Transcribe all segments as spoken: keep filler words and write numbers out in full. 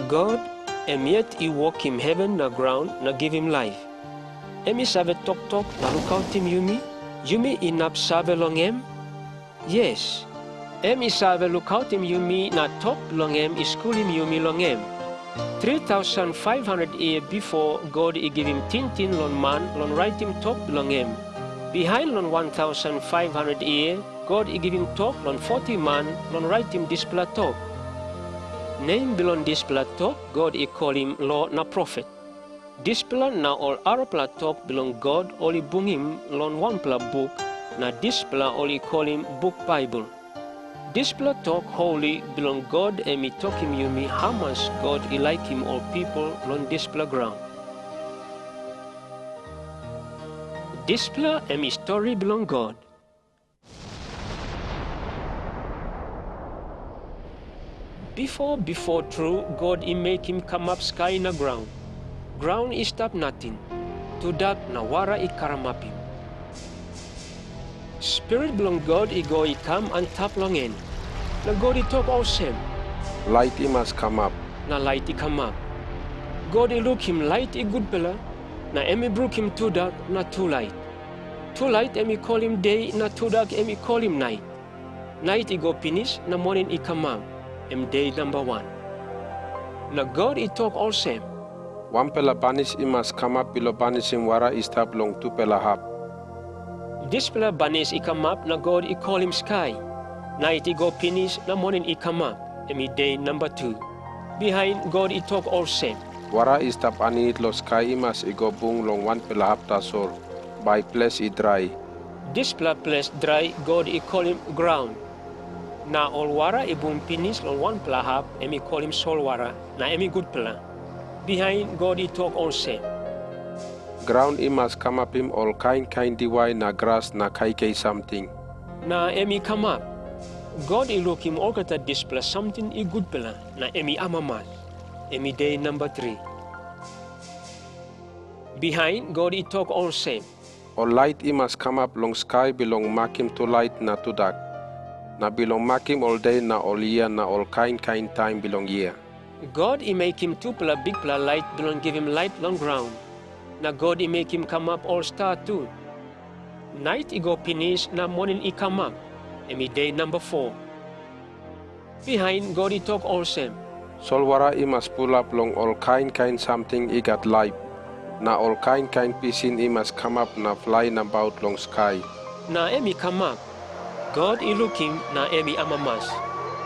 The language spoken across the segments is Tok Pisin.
God, em yet i wokim heven na graun na givim laip. Em i save toktok na lukautim yumi, yumi inap save long em? Yes. Em i save lukautim yumi na tok bilong em i skulim yumi long em. Tri tausen faiv handret yia bipo God i givim tingting long man long raitim tok bilong em. Bihain long wan tausen faiv handret yia, God i givim tok long foti man long raitim dispela tok. Nem bilong dispela tok God i kolim lo na profet. Dispela na ol arapela tok bilong God ol i bungim long wanpela buk, na dispela ol i kolim buk Baibel. Dispela tok holi bilong God em i tokim yumi hamas God i laikim ol pipel long dispela graun. Dispela em i stori bilong God. Bipo, bipo tru God i mekim kamap skai na graun. Graun i stap nating, tudak na wara i karamapim. Spirit bilong God i go i kam antap long en, na God i tok olsem, "Lait i mas kamap." Na lait i kamap. God i lukim lait i gutpela, na em i brukim tudak na tulait. Tulait em i kolim de, na tudak em i kolim nait. Nait i go pinis, na moning i kamap, em de namba wan. Na God i tok olsem, "Wanpela banis i mas kamap bilong banisim wara i stap long tupela hap." Dispela banis i kamap, na God i kolim skai. Nait i go pinis, na moning i kamap, em i de namba tu. Bihain God i tok olsem, "Wara i stap aninit long skai i mas i go bung long wanpela hap tasol, bai ples i drai." Dispela ples drai God i kolim graun. Na ol wara i bung pinis long wanpela hap, em i kolim solwara, na em i gutpela. Bihain God i tok olsem, "Graun i mas kamapim ol kain kain diwai na gras na kaikai samting." Na em i kamap. God i lukim olgeta dispela samting i gutpela, na em i amamas. Em i de namba tri. Bihain God i tok olsem, "Ol lait i mas kamap long skai bilong makim tulait na tudak, na bilong makim ol de na ol yia na ol kain kain taim bilong yia." God i mekim tupela bikpela lait bilong givim lait long graun, na God i mekim kamap ol sta tu. Nait i go pinis na moning i kamap, em i de namba fo. Bihain God i tok olsem, "Solwara i mas pulap long ol kain kain samting i gat laip, na ol kain kain pisin i mas kamap na flai nabaut long skai." Na em i kamap. God i lukim na em i amamas.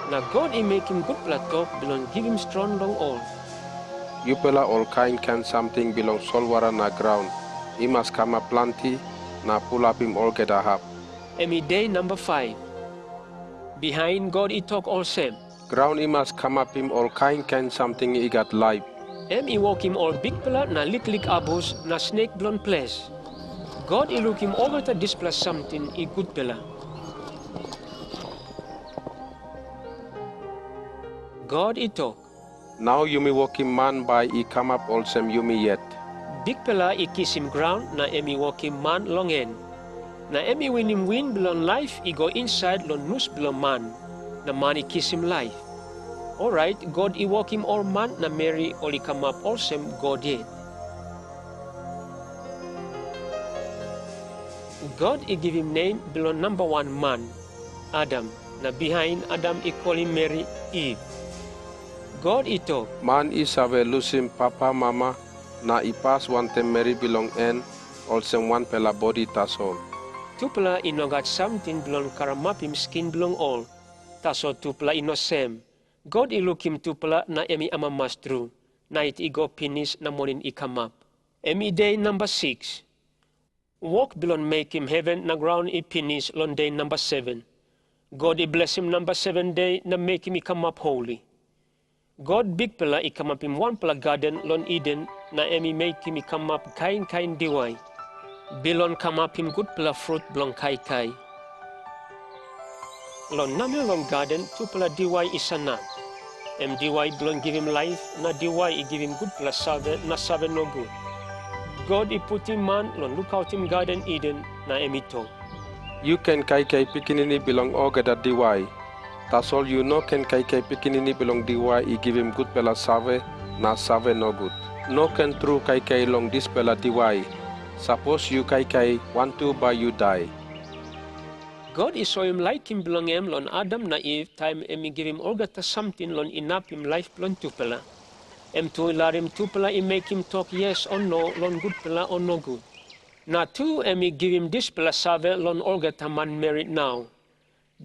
Na God i mekim gutpela tok bilong givim strong long ol. "Yupela ol kain kain samting bilong solwara na graun i mas kamap planti na pulapim olgeta hap." Em i de namba faiv. Bihain God i tok olsem, "Graun i mas kamapim ol kain kain samting i gat laip." Em i wokim ol bikpela na liklik abus na snek bilong ples. God i lukim olgeta dispela samting i gutpela. God i tok, "Nau yumi wokim man bai i kamap olsem yumi yet." Bikpela i kisim graun na em i wokim man long en. Na em i winim win bilong laip i go insait long nus bilong man, na man i kisim laip. Orait God i wokim ol man na meri ol i kamap olsem God yet. God i givim nem bilong namba wan man, Adam, na bihain Adam i kolim meri Iv. God i tok, "Man i save lusim papa mama na i pas wantaim meri bilong en, olsem wanpela bodi tasol." Tupela i no gat samting bilong karamapim skin bilong ol, tasol tupela i no sem. God i lukim tupela na em i amamas tru. Nait i go pinis na moning i kamap. Em i de namba siks. Wok bilong mekim heven na graun i pinis long de namba seven. God i blesim namba seven de na mekim i kamap holi. God Bikpela i kamapim wanpela gaden long Iden, na em i mekim i kamap kain kain diwai, bilong kamapim gutpela frut bilong kaikai. Long namel long gaden tupela diwai i sanap, em diwai bilong givim laip na diwai i givim gutpela save na save nogut. God i putim man long lukautim gaden Iden, na em i tok, "Yu ken kaikai pikinini bilong olgeta diwai." Tasol yu no ken kaikai pikinini bilong diwai i givim gutpela save na save nogut. No ken tru kaikai long dispela diwai. Sapos yu kaikai, wantu bai yu dai. God i soim laikim bilong em long Adam na Iv taim em i givim olgeta samting long inapim laip bilong tupela. Em tu i larim tupela i mekim tok yes o no long gutpela o nogut. Na tu em i givim dispela save long olgeta manmeri nau.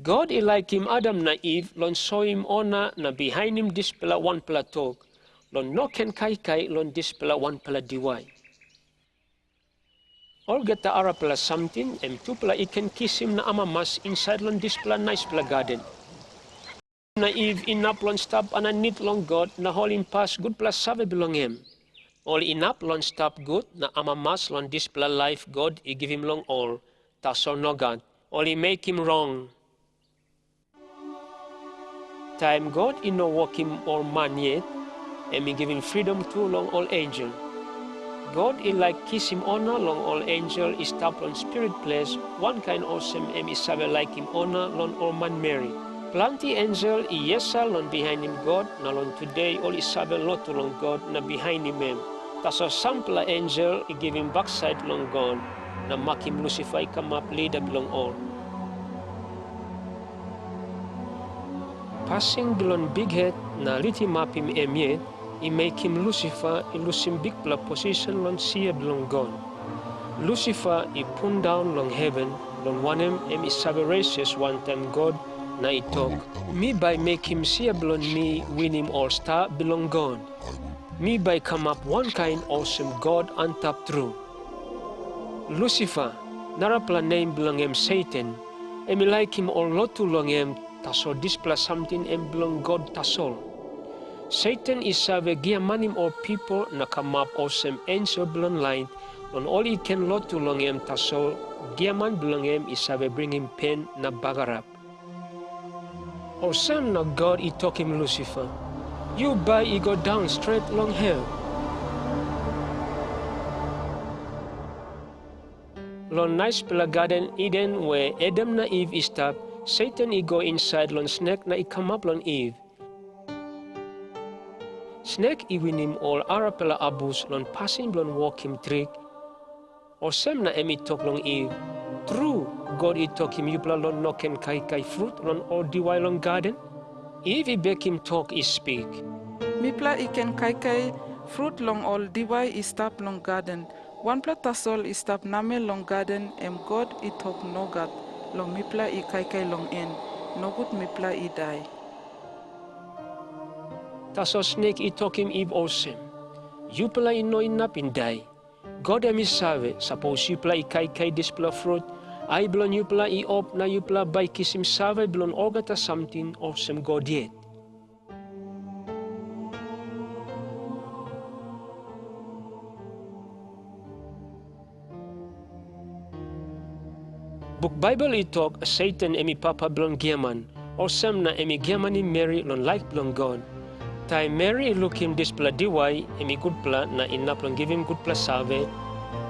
God i laikim Adam na Iv long soim ona na bihainim dispela wanpela tok, long no ken kaikai long dispela wanpela diwai. Olgeta arapela samting em tupela i ken kisim na amamas insait long dispela naispela gaden. Na Iv inap long stap aninit long God na holimpas gutpela save bilong em. Ol inap long stap gut na amamas long dispela laip God i givim long ol, tasol nogat, ol i mekim rong. Taim God i no wokim ol man yet, em i givim fridom tu long ol ensel. God i laik kisim ona long ol ensel i stap long spirit ples, wankain olsem em i save laikim ona long ol manmeri. Planti ensel i yesa long bihainim God, na long tude ol i save lotu long God na bihainim em. Tasol sampela ensel i givim baksait long God, na makim Lusifa i kamap lida bilong ol. Pasin bilong bikhet na litimapim em yet, i mekim Lusifa i lusim bikpela posisen long sia bilong God. Lusifa i pundaun long heven, long wanem, em i save resis wantaim God, na i tok, "Mi bai mekim sia bilong mi winim ol sta bilong God. Mi bai kamap wankain olsem God antap tru." Lusifa, narapela nem bilong em Satan, em i laikim ol lotu long em, tasol dispela samting em bilong God tasol. Satan i save giamanim ol pipel na kamap olsem ensel bilong lait, long ol i ken lotu long em, tasol giaman bilong em i save bringim pen na bagarap. Olsem na God i tokim Lusifa, "Yu bai i go daun stret long hel." Long naispela gaden Iden we Adam na Iv i stap, Satan i go insait long snek na i kamap long Iv. Snek i winim ol arapela abus long pasin bilong wokim trik. Olsem na em i tok long Iv, "Tru, God i tokim yupela long no ken kaikai frut long ol diwai long gaden?" Iv i bekim tok i spik, "Mipela i ken kaikai frut long ol diwai i stap long gaden. Wanpela tasol i stap namel long gaden, em God i tok nogat long mipela i kaikai long en, nogut mipela i dai." Tasol snek i tokim Iv olsem, "Yupela i no inap i dai. God em i save, sapos yupela i kaikai dispela frut, ai bilong yupela i op na yupela bai kisim save bilong olgeta samting olsem God yet." Buk Baibel i tok, Satan em i papa bilong giaman, olsem na em i giamanim meri long laik bilong God. Taim meri i lukim dispela diwai em i gutpela na inap long givim gutpela save,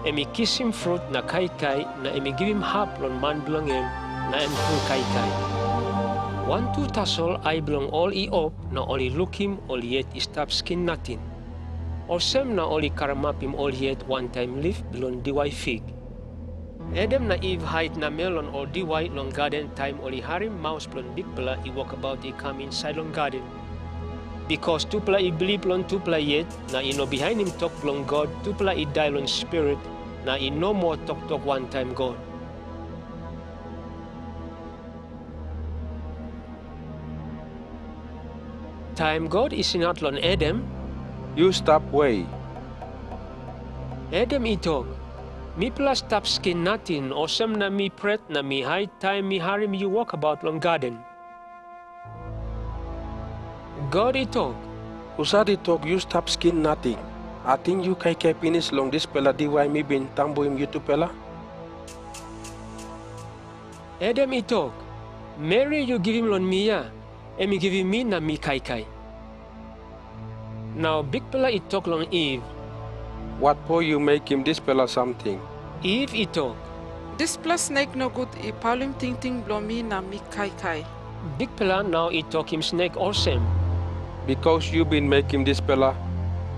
em i kisim frut na kaikai, na em i givim hap long man bilong en, na em tu kaikai. Wantu tasol ai bilong ol i op, na ol i lukim ol yet i stap skin nating. Olsem na ol i karamapim ol yet wantaim lip bilong diwai fik. Adam na Iv hait namel long ol diwai long gaden taim ol i harim maus bilong Bikpela i wokabaut i kam insait long gaden. Bikas tupela i bilip long tupela yet, na i no bihainim tok bilong God, tupela i dai long spirit, na i no moa toktok wantaim God. Taim God i singaut long Adam, "Yu stap we?" Adam i tok, "Mipela stap skin nating, olsem na mi pret na mi hait taim mi harim yu wokabaut long gaden." God i tok, "Husat i tok yu stap skin nating? Ating yu kaikai pinis long dispela diwai mi bin tambuim yutupela?" Adam i tok, "Meri yu givim long mi ya, em i givim mi na mi kaikai." Nau Bikpela i tok long Iv, "Watpo yu mekim dispela samting?" Iv i tok, "Dispela snek nogut i paulim tingting bilong mi na mi kaikai." Bikpela nau i tokim snek olsem, "Bikos yu bin mekim dispela,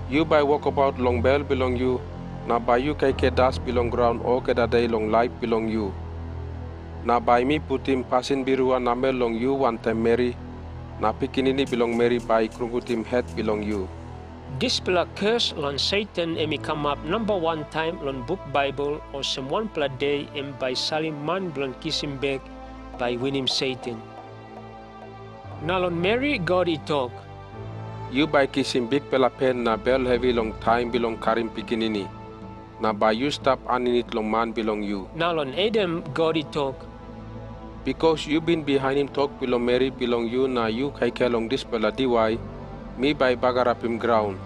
yu bai wokabaut long bel bilong yu, na bai yu kaikai das bilong graun olgeta de long laip bilong yu. Na bai mi putim pasin birua namel long yu wantaim meri, na pikinini bilong meri bai i krungutim het bilong yu." Dispela kers long Satan em i kamap namba wan taim long buk Baibel, olsem wanpela de em bai salim man bilong kisim bek bai i winim Satan. Na long meri God i tok, "Yu bai kisim bikpela pen na bel hevi long taim bilong karim pikinini, na bai yu stap aninit long man bilong yu." Na long Adam God i tok, "Bikos yu bin bihainim tok bilong meri bilong yu na yu kaikai long dispela diwai, mi bai bagarapim graun.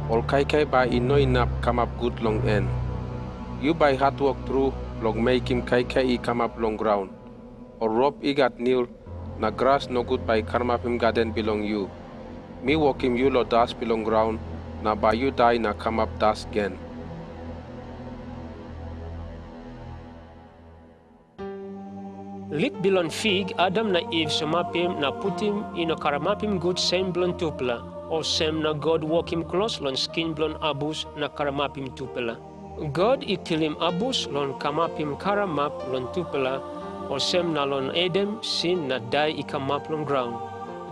Ol kaikai bai i no inap kamap gut long en. Yu bai hatwok tru long mekim kaikai i kamap long graun. Ol rop i gat nil, na gras nogut bai i karamapim gaden bilong yu. Mi wokim yu long das bilong graun, na bai yu dai na kamap das gen." Lip bilong fig Adam na Iv somapim na putim i no karamapim gut sem bilong tupela, olsem na God wokim klos long skin bilong abus na karamapim tupela. God i kilim abus long kamapim karamap long tupela, olsem na long Adam sin na dai i kamap long graun.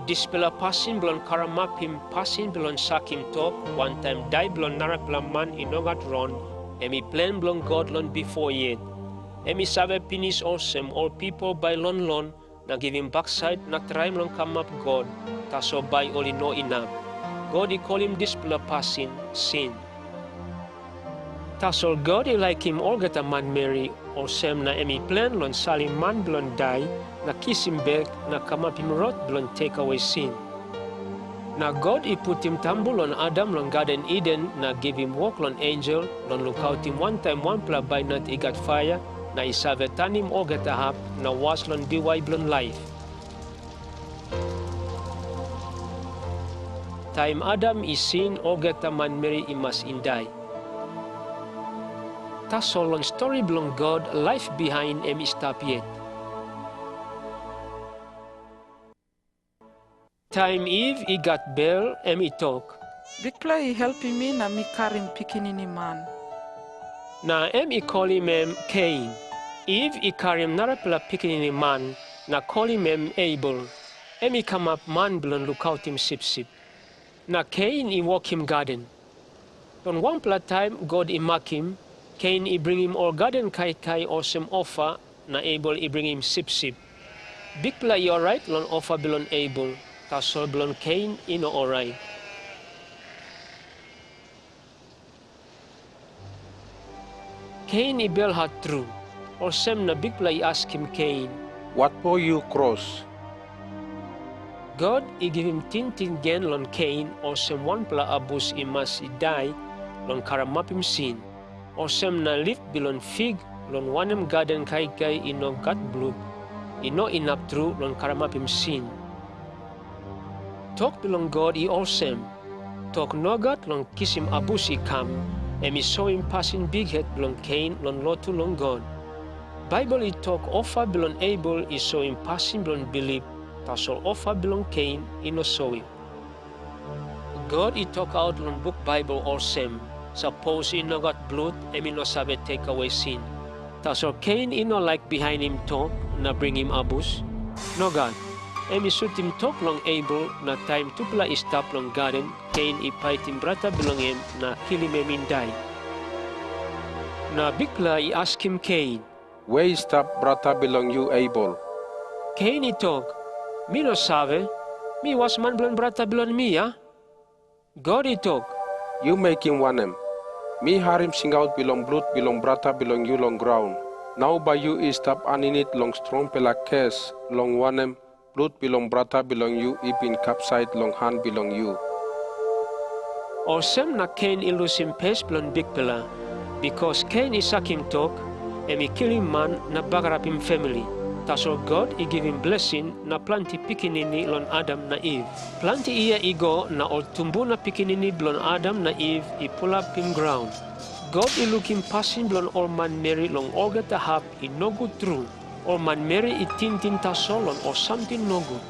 Dispela pasin bilong karamapim pasin bilong sakim tok wantaim dai bilong narapela man i no gat rong, em i plen bilong God long bipo yet. Em i save pinis olsem ol pipel bai longlong na givim baksait na traim long kamap God, tasol bai ol i no inap. God i kolim dispela pasin sin. Tasol God i laikim olgeta manmeri, olsem na em i plen long salim man bilong dai na kisim bek na kamapim rot bilong tekawe sin. Na God i putim tambu long Adam long Gaden Iden na givim wok long ensel long lukautim wantaim wanpela bainat i gat paia na i save tanim olgeta hap na was long diwai bilong laip. Taim Adam i sin, olgeta manmeri i mas i dai. Tasol long stori bilong God, laip bihain em i stap yet. Taim Iv i gat bel, em i tok, "Bikpela i helpim mi na mi karim pikinini man." Na em i kolim em Kein. Iv i karim narapela pikinini man na kolim em Abel. Em i kamap man bilong lukautim sipsip. Na Kein i wokim gaden. Long wanpela taim God i makim, Kein i bringim ol gaden kaikai olsem ofa, na Abel i bringim sipsip. Bikpela i orait long ofa bilong Abel, tasol bilong Kein i no orait. Kein i belhat tru, olsem na Bikpela i askim Kein, "Watpo yu kros?" God i givim tingting gen long Kein, olsem wanpela abus i mas i dai long karamapim sin, olsem na lip bilong fik long wanem gaden kaikai i no gat blut, i no inap tru long karamapim sin. Tok bilong God i olsem, tok nogat long kisim abus i kam, em i soim pasin bikhet bilong Kein long lotu long God. Baibel i tok ofa bilong Abel i soim pasin bilong bilip, tasol ofa bilong Kein i no soim. God i tokaut long buk Baibel olsem, sapos i no gat blut, em i no save tekawe sin. Tasol Kein i no laik bihainim tok na bringim abus. Nogat. Em i sutim tok long Abel, na taim tupela i stap long gaden, Kein i paitim brata bilong en na kilim em i dai. Na Bikpela i askim Kein, "We i stap brata bilong yu Abel?" Kein i tok, "Mi no save. Mi wasman bilong brata bilong mi, a?" God i tok, "Yu mekim wanem? Mi harim singaut bilong blut bilong brata bilong yu long graun. Nau bai yu i stap aninit long strongpela kes, long wanem, blut bilong brata bilong yu i bin kapsait long han bilong yu." Olsem na Kein i lusim pes bilong Bikpela. Bikos Kein i sakim tok, em i kilim man na bagarapim famili. Tasol God i givim blesing na planti pikinini long Adam na Iv. Planti yia i go na ol tumbuna pikinini bilong Adam na Iv i pulapim graun. God i lukim pasin bilong ol manmeri long olgeta hap i nogut tru. Ol manmeri i tingting tasol long ol samting nogut.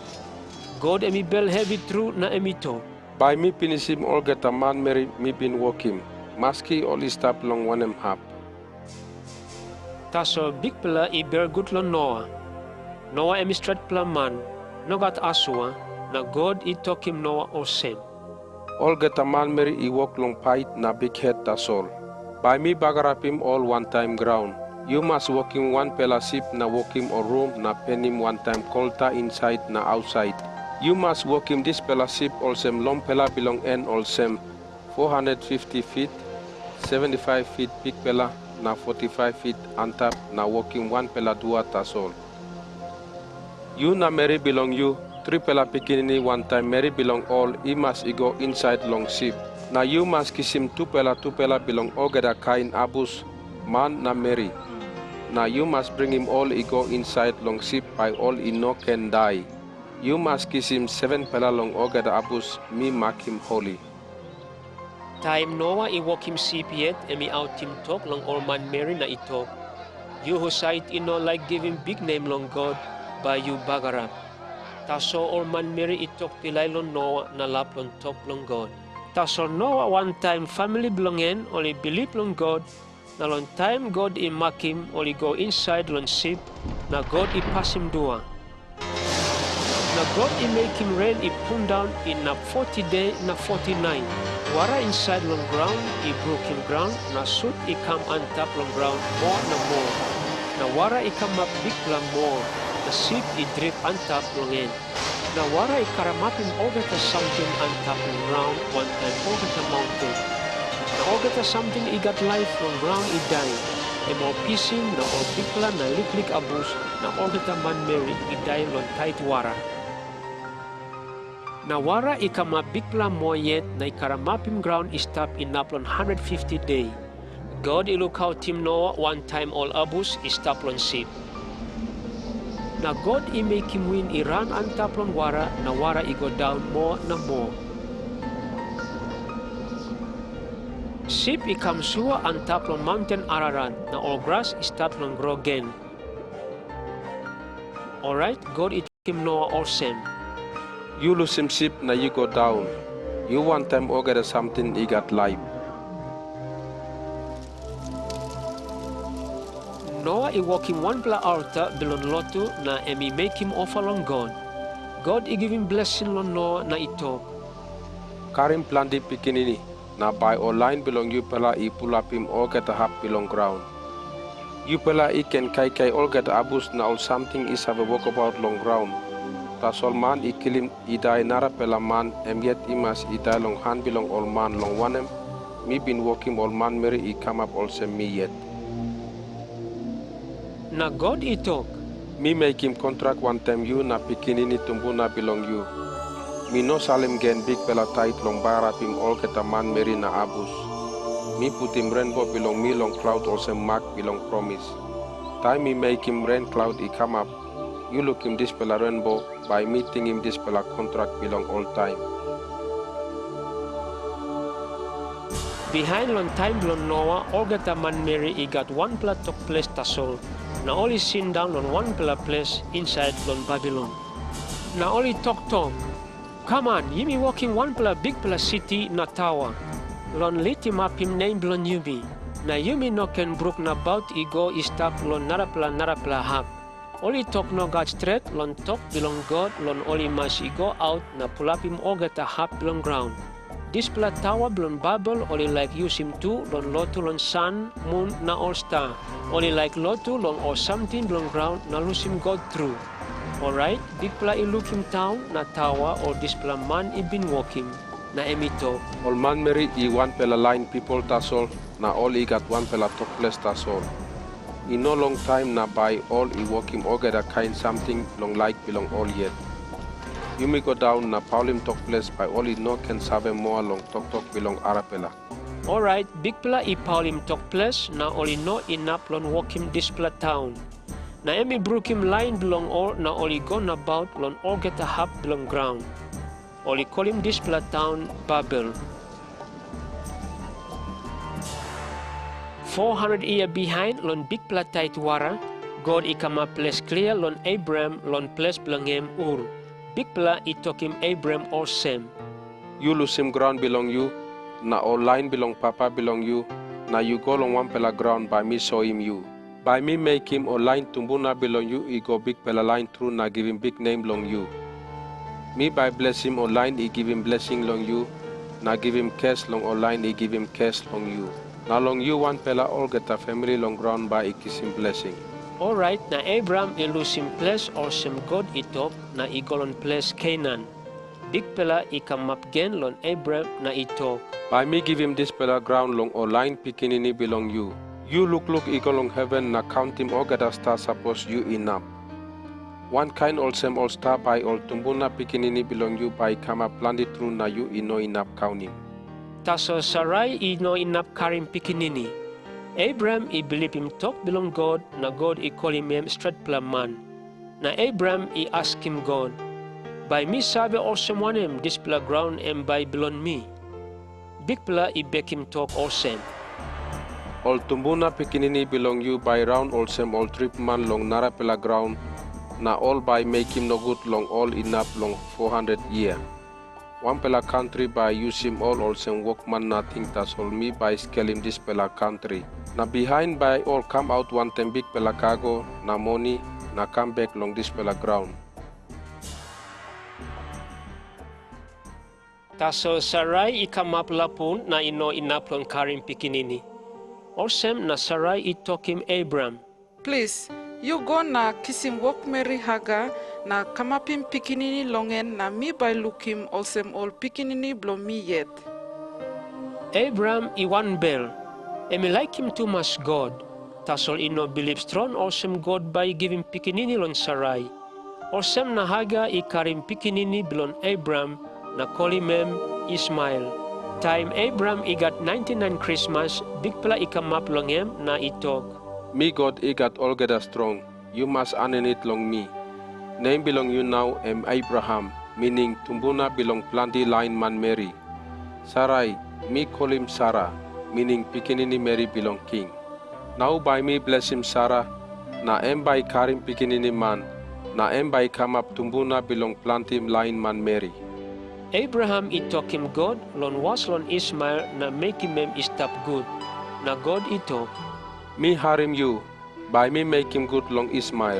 God em i bel hevi tru na em i tok, "Bai mi pinisim olgeta manmeri mi bin wokim, maski ol i stap long wanem hap." Tasol Bikpela i belgut long Noa. Noa em i stretpela man, nogat asua, na God i tokim Noa olsem, "Olgeta manmeri i wok long pait na bikhet tasol, bai mi bagarapim ol wantaim graun. Yu mas wokim wanpela sip na wokim ol rum na penim wantaim kolta insait na ausait. Yu mas wokim dispela sip olsem longpela bilong en olsem, fo handret fifti fit, seventy faiv fit bikpela, na foti faiv fit antap, na wokim wanpela dua tasol. Yu na meri bilong yu, tripela pikinini wantaim meri bilong ol i mas i go insait long sip. Na yu mas kisim tupela tupela bilong olgeta kain abus, man na meri. Na yu mas bringim ol i go insait long sip, bai ol i no ken dai. Yu mas kisim sevenpela long olgeta abus mi makim holi." Taim Noa i wokim sip yet, em i autim tok long ol manmeri na i tok, "Yu husat i no laik givim biknem long God, bai yu bagarap." Tasol ol manmeri i tok pilai long Noa na lap long tok bilong God. Tasol Noa wantaim famili bilong en ol i bilip long God, na long taim God i makim ol i go insait long sip, na God i pasim dua. Na God i mekim ren i pundaun inap foti de na foti nait. Wara insait long graun i brukim graun, na sut i kam antap long graun moa na moa. Na wara i kamap bikpela moa, na sip i drit antap long en. Na wara i karamapim olgeta samting antap long graun wantaim olgeta maunten. Na olgeta samting i gat laip long graun i dai, em ol pisin na ol bikpela na liklik abus, na olgeta manmeri i dai long tait wara. Na wara i kamap bikpela moa yet na i karamapim graun i stap inap long handret fifti de. God i lukautim Noa wantaim ol abus i stap long sip. Na God i mekim win i ran antap long wara, na wara i go daun moa na moa. Sip i kam sua antap long maunten Ararat, na ol gras i stat long gro gen. Orait God i tokim Noa olsem, "Yu lusim sip na yu go daun, yu wantaim olgeta samting i gat laip." Noa i wokim wanpela alta bilong lotu na em i mekim ofa long God. God i givim blesing long Noa na i tok, "Karim planti pikinini, na bai ol lain bilong yupela i pulapim olgeta hap bilong graun. Yupela i ken kaikai olgeta abus na ol samting i save wokabaut long graun. Tasol man i kilim i dai narapela man, em yet i mas i dai long han bilong ol man, long wanem, mi bin wokim ol manmeri i kamap olsem mi yet." Na God i tok, "Mi mekim kontrak wantaim yu na pikinini tumbuna bilong yu. Mi no salim gen bikpela tait long bagarapim olgeta manmeri na abus. Mi putim renbo bilong mi long klaut olsem mak bilong promis. Taim mi mekim ren klaut i kamap, yu lukim dispela renbo, bai mi tingim dispela kontrak bilong oltaim." Bihain long taim bilong Noa, olgeta manmeri i gat wanpela tok ples tasol, na ol i sindaun long wanpela ples insait long Babilon. Na ol i toktok, "Kaman, yumi wokim wanpela bikpela siti na taua, long litimapim nem bilong yumi, na yumi no ken bruk nabaut i go i stap long narapela narapela hap." Ol i tok nogat stret long tok bilong God, long ol i mas i go aut na pulapim olgeta hap bilong graun. Dispela taua bilong Babel ol i laik yusim tu long lotu long san, mun, na ol sta. Ol i laik lotu long ol samting bilong graun na lusim God tru. Orait Bikpela i lukim taun na taua ol dispela man i bin wokim, na em i tok, "Ol manmeri i wanpela lain pipel tasol, na ol i gat wanpela tok ples tasol. I no long taim na bai ol i wokim olgeta kain samting long laik bilong ol yet. Yumi go daun na paulim tok ples, bai ol i no ken save moa long toktok bilong arapela." Orait Bikpela i paulim tok ples, na ol i no inap long wokim dispela taun. Na em i brukim lain bilong ol, na ol i go nabaut long olgeta hap bilong graun. Ol i kolim dispela taun Babel. Fo handret yia bihain, long bikpela tait wara, God i kamap ples klia long Abraham long ples bilong em Ur. Bikpela i tokim Abraham olsem, "Yu lusim graun bilong yu, na ol lain bilong papa bilong yu, na yu go long wanpela graun bai mi soim yu. Bai mi mekim ol lain tumbuna bilong yu i go bikpela lain tru na givim biknem long yu. Mi bai blesim ol lain i givim blesing long yu, na givim kes long ol lain i givim kes long yu. Na long yu wanpela olgeta famili long graun bai i kisim blesing." Orait na Abraham i lusim ples olsem God i tok, na i go long ples Kenan. Bikpela i kamap gen long Abraham na i tok, "Bai mi givim dispela graun long ol lain pikinini bilong yu. Yu lukluk i go long heven na kauntim olgeta sta sapos yu inap. Wankain olsem ol sta bai ol tumbuna pikinini bilong yu bai i kamap planti tru na yu i no inap kaunim." Tasol Sarai i no inap karim pikinini. Abraham i bilipim tok bilong God, na God i kolim em stretpela man. Na Abraham i askim God, "Bai mi save olsem wanem dispela graun em bai bilong mi?" Bikpela i bekim tok olsem, "Ol tumbuna pikinini bilong yu bai raun olsem ol tripman long narapela graun, na ol bai mekim nogut long ol inap long fo handret yia. Wanpela kantri bai yusim ol olsem wokman nating, tasol mi bai skelim dispela kantri. Na bihain bai ol kamaut wantaim bikpela kago na moni na kam bek long dispela graun." Tasol Sarai i kamap lapun na i no inap long karim pikinini. Olsem na Sarai i tokim Abraham, "Plis, yu go na kisim wokmeri Hagar na kamapim pikinini long en, na mi bai lukim olsem ol pikinini bilong mi yet." Abraham i wanbel. Em i laikim tumas God, tasol i no bilip strong olsem God bai i givim pikinini long Sarai. Olsem na Hagar i karim pikinini bilong Abraham na kolim em Ismael. Taim Abraham i gat nainti nain krismas, Bikpela i kamap long em na i tok, "Mi God i gat olgeta strong, yu mas aninit long mi. Nem bilong yu nau em Abraham, mining tumbuna bilong planti lain manmeri. Sarai, mi kolim Sara, mining pikinini meri bilong king. Nau bai mi blesim Sara, na em bai i karim pikinini man, na em bai i kamap tumbuna bilong planti lain manmeri." Abraham i tokim God long was long Ismael na mekim em i stap gut. Na God i tok, "Mi harim yu, bai mi mekim gut long Ismael.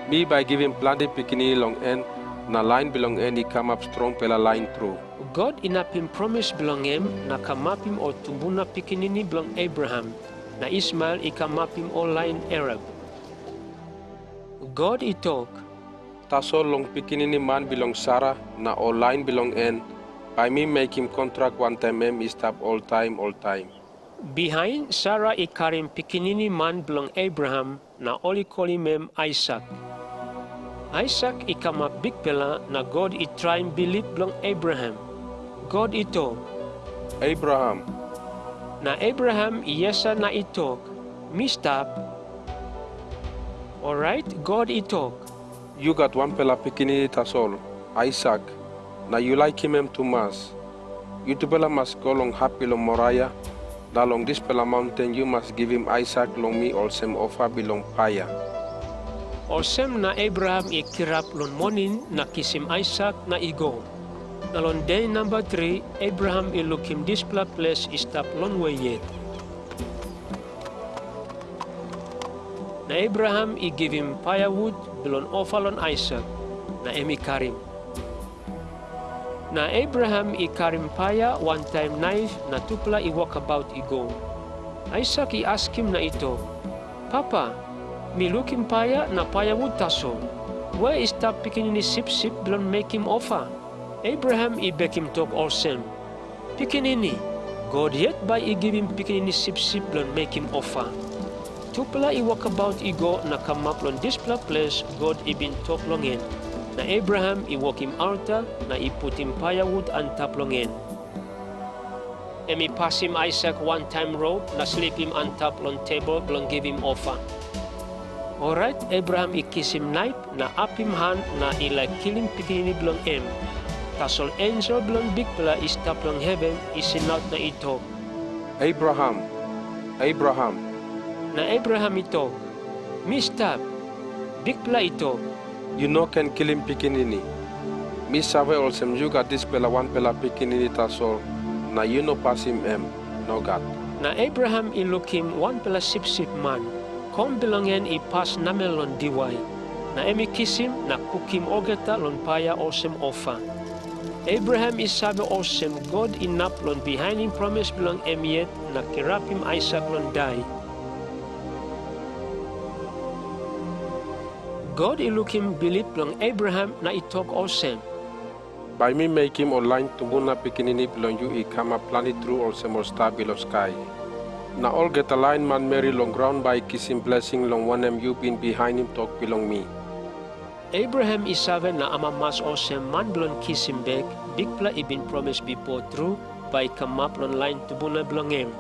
Mi bai givim planti pikinini long en, na lain bilong en i kamap strongpela lain tru." God inapim promis bilong em na kamapim ol tumbuna pikinini bilong Abraham, na Ismael i kamapim ol lain Arab. God i tok, "Tasol long pikinini man bilong Sara na ol lain bilong en, bai mi mekim kontrak wantaim em i stap oltaim oltaim." Bihain Sara i karim pikinini man bilong Abraham, na ol i kolim em Aisak. Aisak i kamap bikpela, na God i traim bilip bilong Abraham. God i tok, "Abraham." Na Abraham i yesa na i tok, "Mi stap." Orait God i tok, "Yu gat wanpela pikinini tasol, Aisak, na yu laikim em tumas. Yutupela mas go long hap bilong Moraia, na long dispela maunten yu mas givim Aisak long mi olsem ofa bilong paia." Olsem na Abraham i kirap long moning na kisim Aisak na i go. Na long de namba tri, Abraham i lukim dispela ples i stap longwe yet. Na Abraham i givim paia wut bilong ofa long Aisak, na em i karim. Na Abraham i karim paia wantaim naip na tupela i wokabaut i go. Aisak i askim na i tok, "Papa, mi lukim paia na paia wut tasol. We i stap pikinini sipsip bilong mekim ofa?" Abraham i bekim tok olsem, "Pikinini, God yet bai i givim pikinini sipsip bilong mekim ofa." Tupela i wokabaut i go na kamap long dispela ples God i bin tok long en. Na Abraham i wokim alta na i putim paia wut antap long en. Em i pasim Aisak wantaim rop na slipim antap long tebol bilong givim ofa. Orait Abraham i kisim naip na apim han na i laik kilim pikinini bilong em. Tasol ensel bilong Bikpela i stap long heven i singaut na i tok, "Abraham, Abraham." Na Abraham i tok, Mi stap. Bikpela i tok, "Yu no ken kilim pikinini. Mi save olsem yu gat dispela wanpela pikinini tasol, na yu no pasim em. Nogat." Na Abraham i lukim wanpela sipsip man, kom bilong en i pas namel long diwai, na em i kisim na kukim olgeta long paia olsem ofa. Abraham i save olsem God inap long bihainim promis bilong em yet na kirapim Aisak long dai. God i lukim bilip bilong Abraham na i tok olsem, "Bai mi mekim ol lain tumbuna pikinini bilong yu i kamap planti tru olsem ol sta bilong skai. Na olgeta lain manmeri long graun bai i kisim blesing long wanem yu bin bihainim tok bilong mi." Abraham i save na amamas olsem man bilong kisim bek Bikpela i bin promis bipo tru bai i kamap long lain tumbuna bilong em.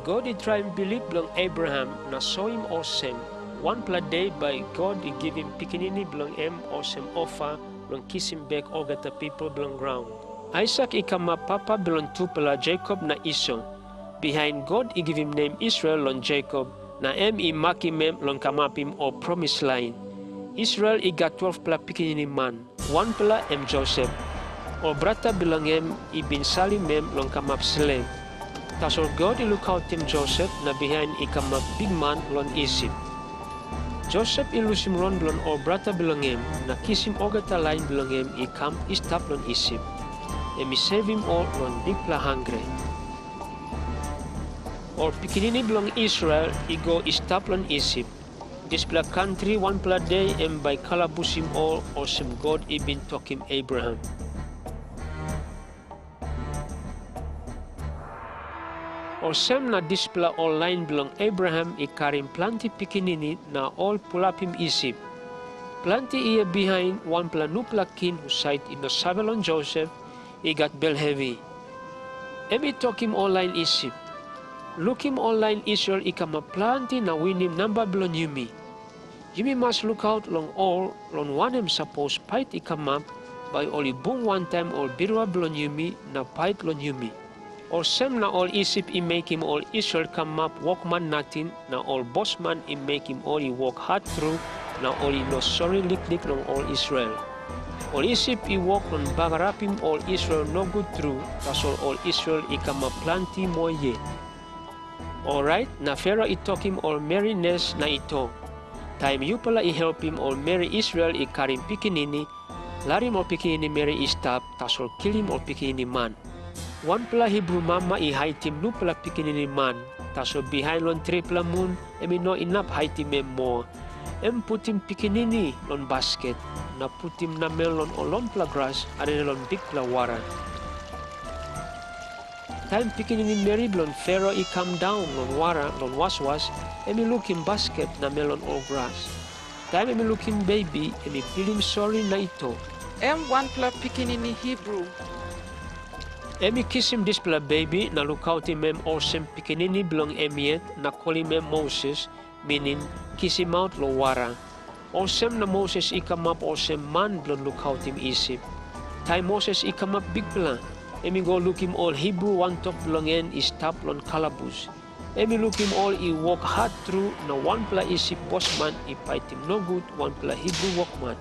God i traim bilip bilong Abraham na soim olsem, wanpela de bai God i givim pikinini bilong em olsem ofa long kisim bek olgeta pipel bilong graun. Aisak i kamap papa bilong tupela Jekop na Iso. Bihain God i givim nem Israel long Jekop, na em i makim em long kamapim ol promis lain. Israel i gat twelvpela pikinini man. Wanpela em Josep. Ol brata bilong em i bin salim em long kamap slep. Tasol God i lukautim Josep na bihain i kamap bikman long Isip. Josep i lusim rong bilong ol brata bilong em na kisim olgeta lain bilong em i kam i stap long Isip. Em i sevim ol long bikpela hangre. Ol pikinini bilong Israel i go i stap long Isip. Dispela kantri wanpela de em bai kalabusim ol, olsem God i bin tokim Abraham. Olsem na dispela ol lain bilong Abraham i karim planti pikinini na ol pulapim Isip. Planti yia bihain, wanpela nupela king husat i no save long Josep i gat bel hevi. Em i tokim ol lain Isip, "Lukim ol lain Israel i kamap planti na winim namba bilong yumi. Yumi mas lukaut long ol, long wanem, sapos pait i kamap, bai ol i bung wantaim ol birua bilong yumi na pait long yumi." Olsem na ol Isip i mekim ol Israel kamap wokman nating, na ol bosman i mekim ol i wok hat tru, na ol i no sori liklik long ol Israel. Ol Isip i wok long bagarapim ol Israel nogut tru, tasol ol Israel i kamap planti moa yet. Orait na Fero i tokim ol meri nes na i tok, "Taim yupela i helpim ol meri Israel i karim pikinini, larim ol pikinini meri i stap, tasol kilim ol pikinini man." Wanpela Hibru mama i haitim nupela pikinini man, tasol bihain long tripela mun em i no inap haitim em moa. Em putim pikinini long basket, na putim namel long ol longpela gras aninit long bikpela wara. Taim pikinini meri bilong Fero i kam daun long wara long waswas, em i lukim basket namel long ol gras. Taim em i lukim bebi, em i pilim sori na i tok, "Em wanpela pikinini Hibru." Em i kisim dispela bebi na lukautim em olsem pikinini bilong em yet na kolim em Moses, minim kisimaut long wara. Olsem na Moses i kamap olsem man bilong lukautim Isip. Taim Moses i kamap bikpela, em i go lukim ol Hibru wantok bilong en i stap long kalabus. Em i lukim ol i wok hat tru, na wanpela Isip bosman i paitim nogut wanpela Hibru wokman.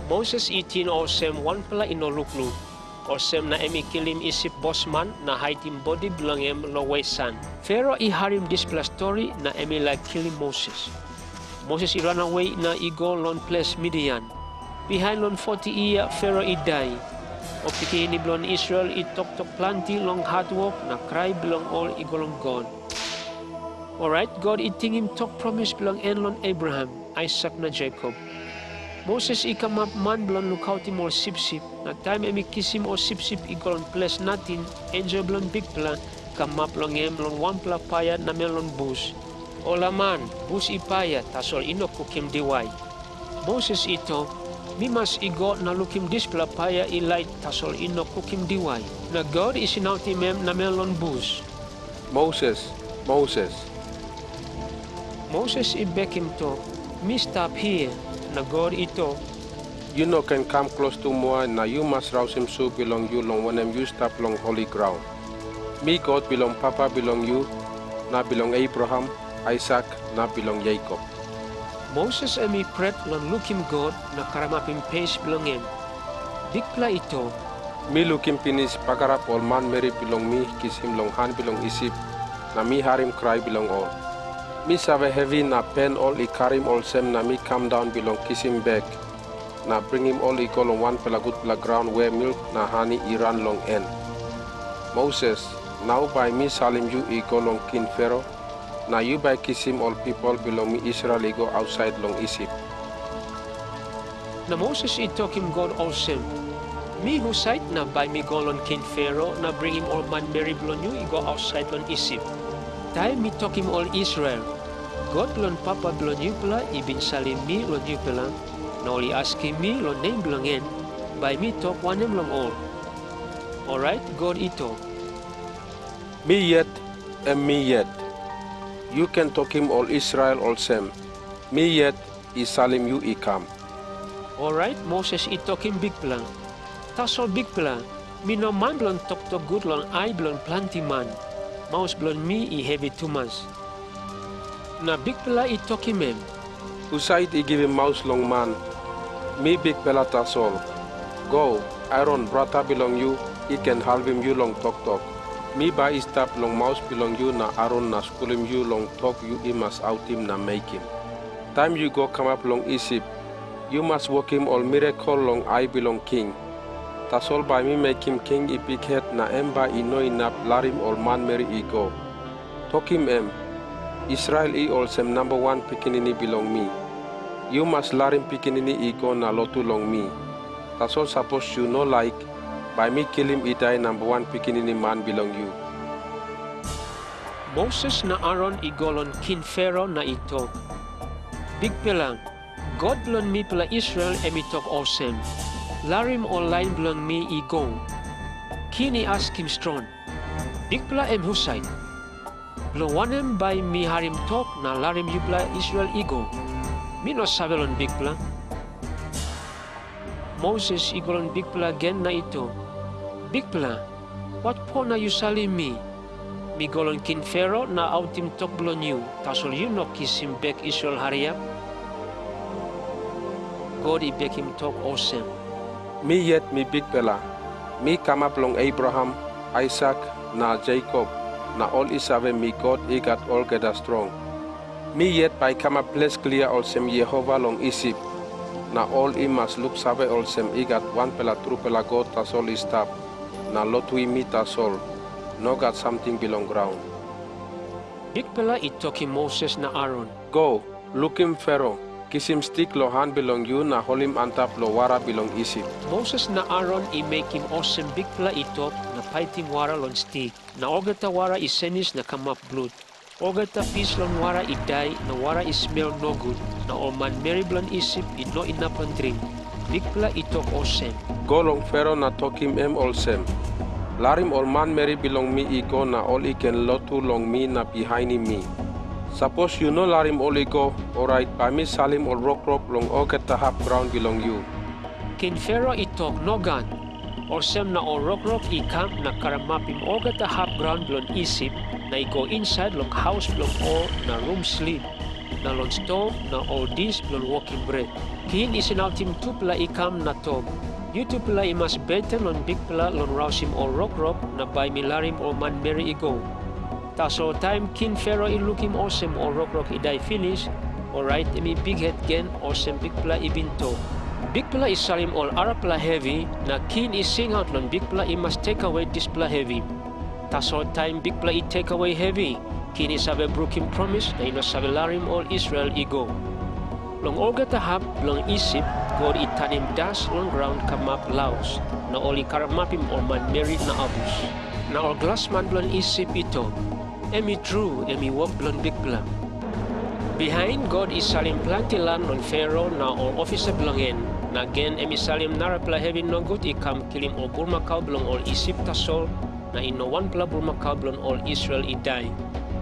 Moses i ting olsem wanpela i no lukluk. Olsem na em i kilim Isip bosman na haitim bodi bilong em long we san. Fero i harim dispela stori na em i laik kilim Moses. Moses i ranawe na i go long ples Midian. Bihain long foti yia Fero i dai. Ol pikinini bilong Israel i toktok planti long hatwok na krai bilong ol i go long God. Orait God i tingim tok promis bilong en long Abraham, Aisak na Jekop. Moses i kamap man bilong lukautim ol sipsip, na taim em i kisim ol sipsip i go long ples nating, ensel bilong Bikpela i kamap long em long wanpela paia namel long bus. Ola man, bus i paia, tasol i no kukim diwai. Moses i tok, "Mi mas i go na lukim dispela paia i lait, tasol i no kukim diwai." Na God i singautim em namel long bus, "Moses, Moses." Moses i bekim tok, "Mi stap hia." Na God i tok, "Yu no ken kam klostu moa, na yu mas rausim su bilong yu, long wanem, yu stap long holi graun. Mi God bilong papa bilong yu, na bilong Abraham, Aisak, na bilong Jekop." Moses em i pret long lukim God na karamapim pes bilong en. Bikpela i tok, "Mi lukim pinis bagarap ol manmeri bilong mi kisim long han bilong Isip, na mi harim krai bilong ol. Mi save hevi na pen ol i karim, olsem na mi kam daun bilong kisim bek na bringim ol i go long wanpela gutpela graun we milk na hani i ran long en. Moses, nau bai mi salim yu i go long King Fero, na yu bai kisim ol pipel bilong mi Israel i go ausait long Isip." Na Moses i tokim God olsem, "Mi husat na bai mi go long King Fero na bringim ol manmeri bilong yu i go ausait long Isip? Taim mi tokim ol Israel, 'God bilong papa bilong yupela i bin salim mi long yupela,' na ol i askim mi long nem bilong en, bai mi tok wanem long ol?" Orait God i tok, "Mi yet, em mi yet. Yu ken tokim ol Israel olsem, 'Mi yet i salim yu i kam.'" Orait Moses i tokim Bikpela, "Tasol Bikpela, mi no man bilong toktok gut long ai bilong planti man. Maus bilong mi i hevi tumas." Na Bikpela i tokim em, "Husat i givim maus long man? Mi Bikpela tasol. Go, Aron brata bilong yu i ken helpim yu long toktok. Mi bai i stap long maus bilong yu na Aron na skulim yu long tok yu i mas autim na mekim. Taim yu go kamap long Isip, yu mas wokim ol mirakel long ai bilong king. Tasol bai mi mekim king i bikhet na em bai i no inap larim ol manmeri i go. Tokim em, 'Israel i olsem namba wan pikinini bilong mi. Yu mas larim pikinini i go na lotu long mi. Tasol sapos yu no laik, bai mi kilim i dai namba wan pikinini man bilong yu.'" Moses na Aron i go long King Fero na i tok, "Bikpela, God bilong mipela Israel em i tok olsem, 'Larim ol lain bilong mi i go.'" King i askim strong, "Bikpela em husat? Bilong wanem bai mi harim tok na larim yupela Israel i go? Mi no save long Bikpela." Moses i go long Bikpela gen na i tok, "Bikpela, watpo na yu salim mi? Mi go long King Fero na autim tok bilong yu, tasol yu no kisim bek Israel hariap." God i bekim tok olsem, "Mi yet mi Bikpela. Mi kamap long Abraham, Aisak, na Jekop, na ol i save mi God i gat olgeta strong. Mi yet bai kamap ples klia olsem Jehova long Isip, na ol i mas luksave olsem i gat wanpela trupela God tasol i stap, na lotuim mi tasol, nogat samting bilong graun." Bikpela i tokim Moses na Aron, "Go, lukim Fero, kisim stik long han bilong yu na holim antap long wara bilong Isip." Moses na Aron i mekim olsem Bikpela i tok na paitim wara long stik, na olgeta wara i senis na kamap blut. Olgeta pis long wara i dai, na wara i smel nogut, na ol manmeri bilong Isip i no inap long dring. Bikpela i tok olsem, "Go long Fero na tokim em olsem, 'Larim ol manmeri bilong mi i go na ol i ken lotu long mi na bihainim mi. Sapos yu no larim ol i go, orait bai mi salim ol rokrok long olgeta hap graun bilong yu.'" King Fero i tok, "Nogat." Olsem na ol rokrok i kam na karamapim olgeta hap graun bilong Isip, na i go insait long haus bilong ol na rum slip, na long ston na ol dis bilong wokim bret. King i singautim tupela i kam na tok, "Yutupela i mas beten long Bikpela long rausim ol rokrok, na bai mi larim ol manmeri i go." Tasol taim King Fero i lukim olsem ol rokrok i dai pinis, orait em i bikhet gen, olsem Bikpela i bin tok. Bikpela i salim ol arapela hevi, na king i singaut long Bikpela i mas tekawe dispela hevi. Tasol taim Bikpela i tekawe hevi, king i save brukim promis na i no save larim ol Israel i go. Long olgeta hap bilong Isip, God i tanim das long graun kamap laus, na ol i karamapim ol manmeri na abus. Na ol glasman bilong Isip i tok, "Em i tru, em i wok bilong Bikpela." Bihain God i salim planti lan long Fero na ol ofisa bilong en, na gen em i salim narapela hevi nogut i kam kilim ol bulmakau bilong ol Isip tasol, na i no wanpela bulmakau bilong ol Israel i dai.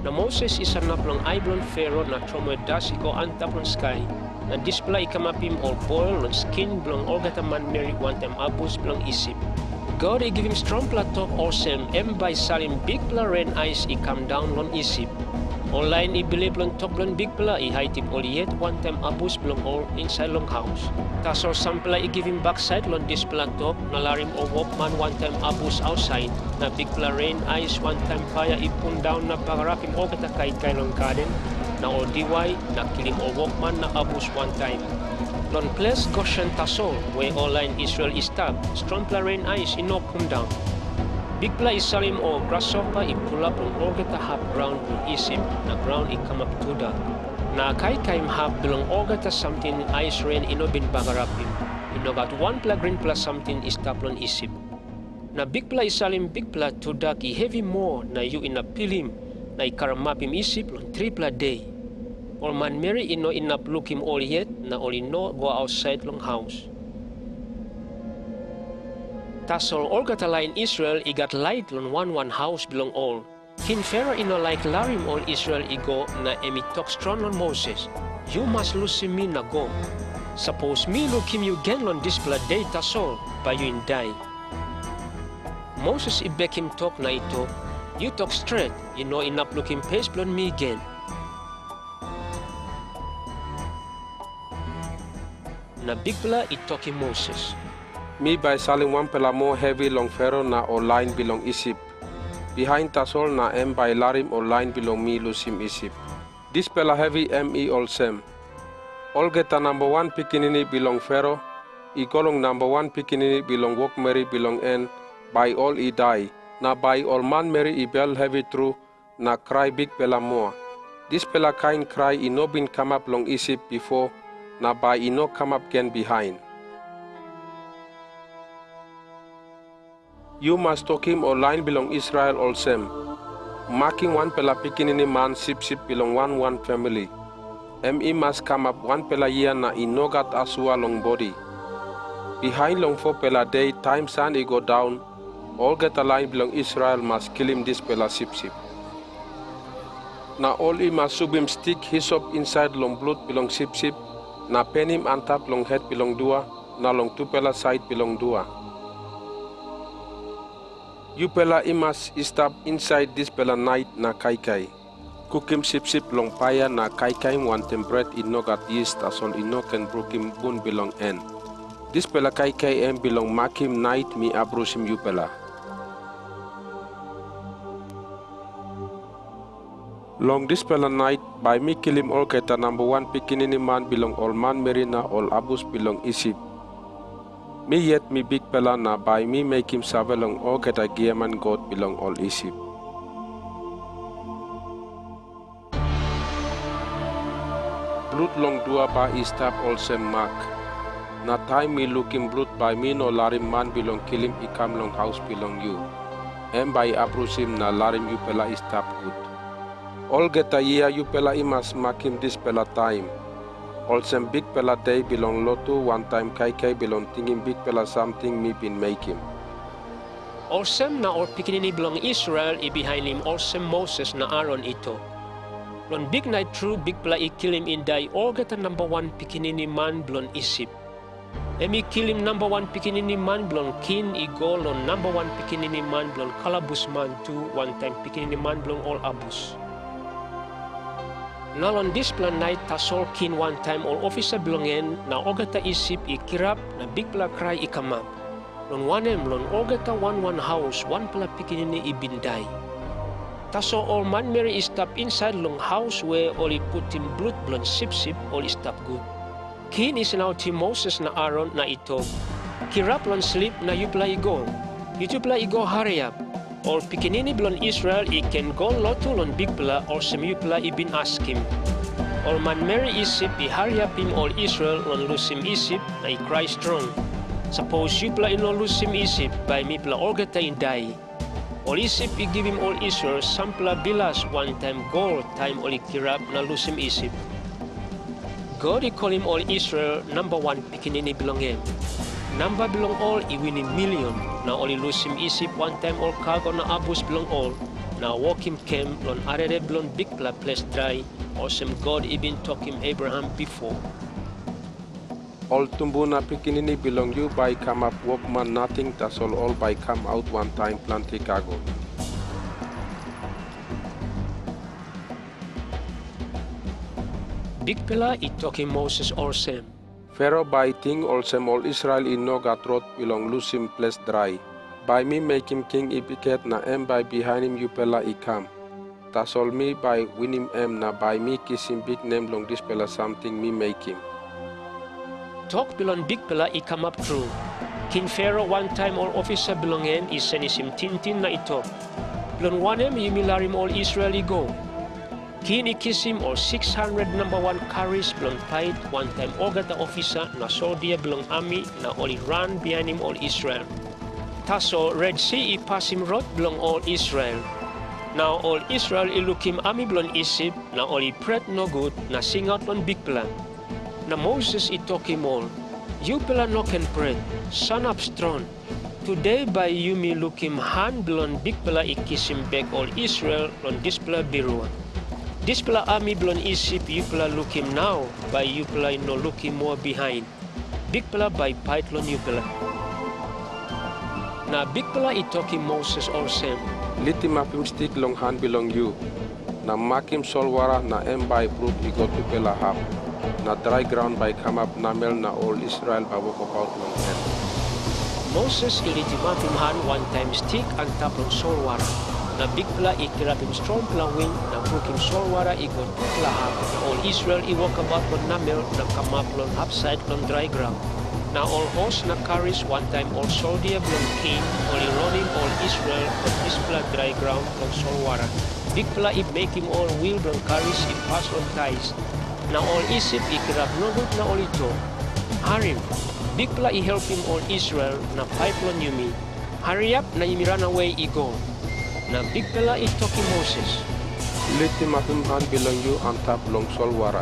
Na Moses i sanap long ai bilong Fero na tromoi das i go antap long skai, na dispela i kamapim ol boil long skin bilong olgeta manmeri wantaim abus bilong Isip. God i givim strongpela tok olsem em bai i salim bikpela ren ais i kam daun long Isip. Ol lain i bilip long tok bilong Bikpela i haitim ol yet wantaim abus bilong ol insait long haus. Tasol sampela i givim baksait long dispela tok na larim ol wokman wantaim abus ausait, na bikpela ren ais wantaim paia i pundaun na bagarapim olgeta kaikai long gaden, na ol diwai na kilim ol wokman na abus wantaim. Long ples Goshen tasol, we ol lain Israel i stap, strongpela ren ais i no pundaun. Bikpela i salim ol grasopa i pulap long olgeta hap graun bilong Isip, na graun i kamap tudak. Na kaikai hap bilong olgeta samting ais ren i no bin bagarapim. I no gat wanpela grinpela samting i stap long Isip. Na Bikpela i salim bikpela tudak i hevi moa na yu inap pilim, na i karamapim Isip long tripela de. Ol manmeri i no inap lukim ol yet, na ol i no go ausait long haus. Tasol olgeta lain Israel i gat lait long wan wan haus bilong ol. King Fero i no laik larim ol Israel i go, na em i tok strong long Moses, "Yu mas lusim mi na go. Sapos mi lukim yu gen long dispela de tasol, bai yu dai." Moses i bekim tok na i tok, "Yu tok stret, yu no inap lukim pes bilong mi gen." Na Bikpela i tokim Moses, "Mi bai salim wanpela moa hevi long Fero na ol lain bilong Isip. Bihain tasol na em bai larim ol lain bilong mi lusim Isip. Dispela hevi em i olsem. Olgeta namba wan pikinini bilong Fero i go long namba wan pikinini bilong wokmeri bilong en, bai ol i dai, na bai ol manmeri i bel hevi tru na krai bikpela moa. Dispela kain krai i no bin kamap long Isip bipo, na bai i no kamap gen bihain. Yu mas tokim ol lain bilong Israel olsem, 'Makim wanpela pikinini man sipsip bilong wan wan famili. Em i mas kamap wanpela yia na i no gat asua long bodi. Bihain long fopela de taim san i go daun, olgeta lain bilong Israel mas kilim dispela sipsip. Na ol i mas subim stik hisop insait long blut bilong sipsip, na penim antap long het bilong dua na long tupela sait bilong dua. Yupela i mas i stap insait dispela nait na kaikai. Kukim sipsip long paia na kaikaim wantaim bret i no gat yis, tasol i no ken brukim bun bilong en. Dispela kaikai em bilong makim nait mi abrusim yupela. Long dispela nait bai mi kilim olgeta namba wan pikinini man bilong ol manmeri na ol abus bilong Isip. Mi yet mi Bikpela, na bai mi mekim save long olgeta giaman god bilong ol Isip. Blut long dua bai i stap olsem mak. Na taim mi lukim blut, bai mi no larim man bilong kilim i kam long haus bilong yu. Em bai i abrusim na larim yupela i stap gut. Olgeta yia yupela i mas makim dispela taim, olsem bikpela de bilong lotu, wantaim kaikai bilong tingim bikpela samting mi bin mekim. Olsem na ol pikinini bilong Israel i bihainim olsem Moses na Aron i tok. Long biknait tru Bikpela i kilim i dai olgeta namba wan pikinini man bilong Isip. Em i kilim namba wan pikinini man bilong king i go long namba wan pikinini man bilong kalabus man tu, wantaim pikinini man bilong ol abus. Na long dispela nait tasol king wantaim ol ofisa bilong en na olgeta Isip i kirap na bikpela krai i kamap. Long wanem, long olgeta wan wan haus wanpela pikinini i bin dai. Tasol ol manmeri i stap insait long haus we ol i putim blut bilong sipsip, ol i stap gut. King i singautim Moses na Aron na i tok, "Kirap long slip na yupela i go. Yutupela i go hariap. Ol pikinini bilong Israel i ken go lotu long Bikpela, olsem yupela i bin askim." Ol manmeri Isip i hariapim ol Israel long lusim Isip, na i krai strong, "Sapos yupela i no lusim Isip, bai mipela olgeta i dai." Ol Isip i givim ol Israel sampela bilas wantaim gol taim ol i kirap na lusim Isip. God i kolim ol Israel namba wan pikinini bilong em. Namba bilong ol i winim milion, na ol i lusim Isip wantaim ol kago na abus bilong ol, na wokim kem long arere bilong bikpela ples drai, olsem God i bin tokim Abraham bipo. Ol tumbuna pikinini bilong yu bai i kamap wokman nating, tasol ol bai i kamaut wantaim planti kago. Bikpela i tokim Moses olsem, Fero bai i ting olsem ol Israel i no gat rot bilong lusim ples drai. Bai mi mekim king i bikhet na em bai bihainim yupela i kam. Tasol mi bai winim em na bai mi kisim biknem long dispela samting mi mekim. Tok bilong Bikpela i kamap tru. King Fero wantaim ol ofisa bilong en i senisim tingting na i tok, Bilong wanem yumi larim ol Israel i go? King i kisim ol siks handret namba wan karis bilong pait wantaim olgeta ofisa na soldia bilong ami na ol i ran bihainim ol Israel. Tasol Red Si i pasim rot bilong ol Israel. Na ol Israel i lukim ami bilong Isip, na ol i pret nogut na singaut long Bikpela. Na Moses i tokim ol, Yupela no ken pret, sanap strong. Tude bai yumi lukim han bilong Bikpela i kisim bek ol Israel long dispela birua. Dispela ami bilong Isip yupela lukim nau, bai yupela i no lukim moa bihain. Bikpela bai i pait long yupela. Na Bikpela i tokim Moses olsem, Litimapim stik long han bilong yu, na makim solwara na em bai i bruk i go tupela hap, na drai graun bai i kamap namel na ol Israel bai wokabaut long en. Moses i litimapim han wantaim stik antap long solwara, na Bikpela i kirapim strongpela win na brukim solwara i go tupela hap, na ol Israel i wokabaut long namel na kamap long hapsait long drai graun. Na ol hos na karis wantaim ol soldia bilong king ol i ronim ol Israel long dispela drai graun long solwara. Bikpela i mekim ol wil bilong karis i pas long tais, na ol Isip i kirap nogut na ol i tok, Harim, Bikpela i helpim ol Israel na pait long yumi. Hariap na yumi ranawe i go. Na Bikpela i tokim Moses, Litimapim han bilong yu antap long solwara.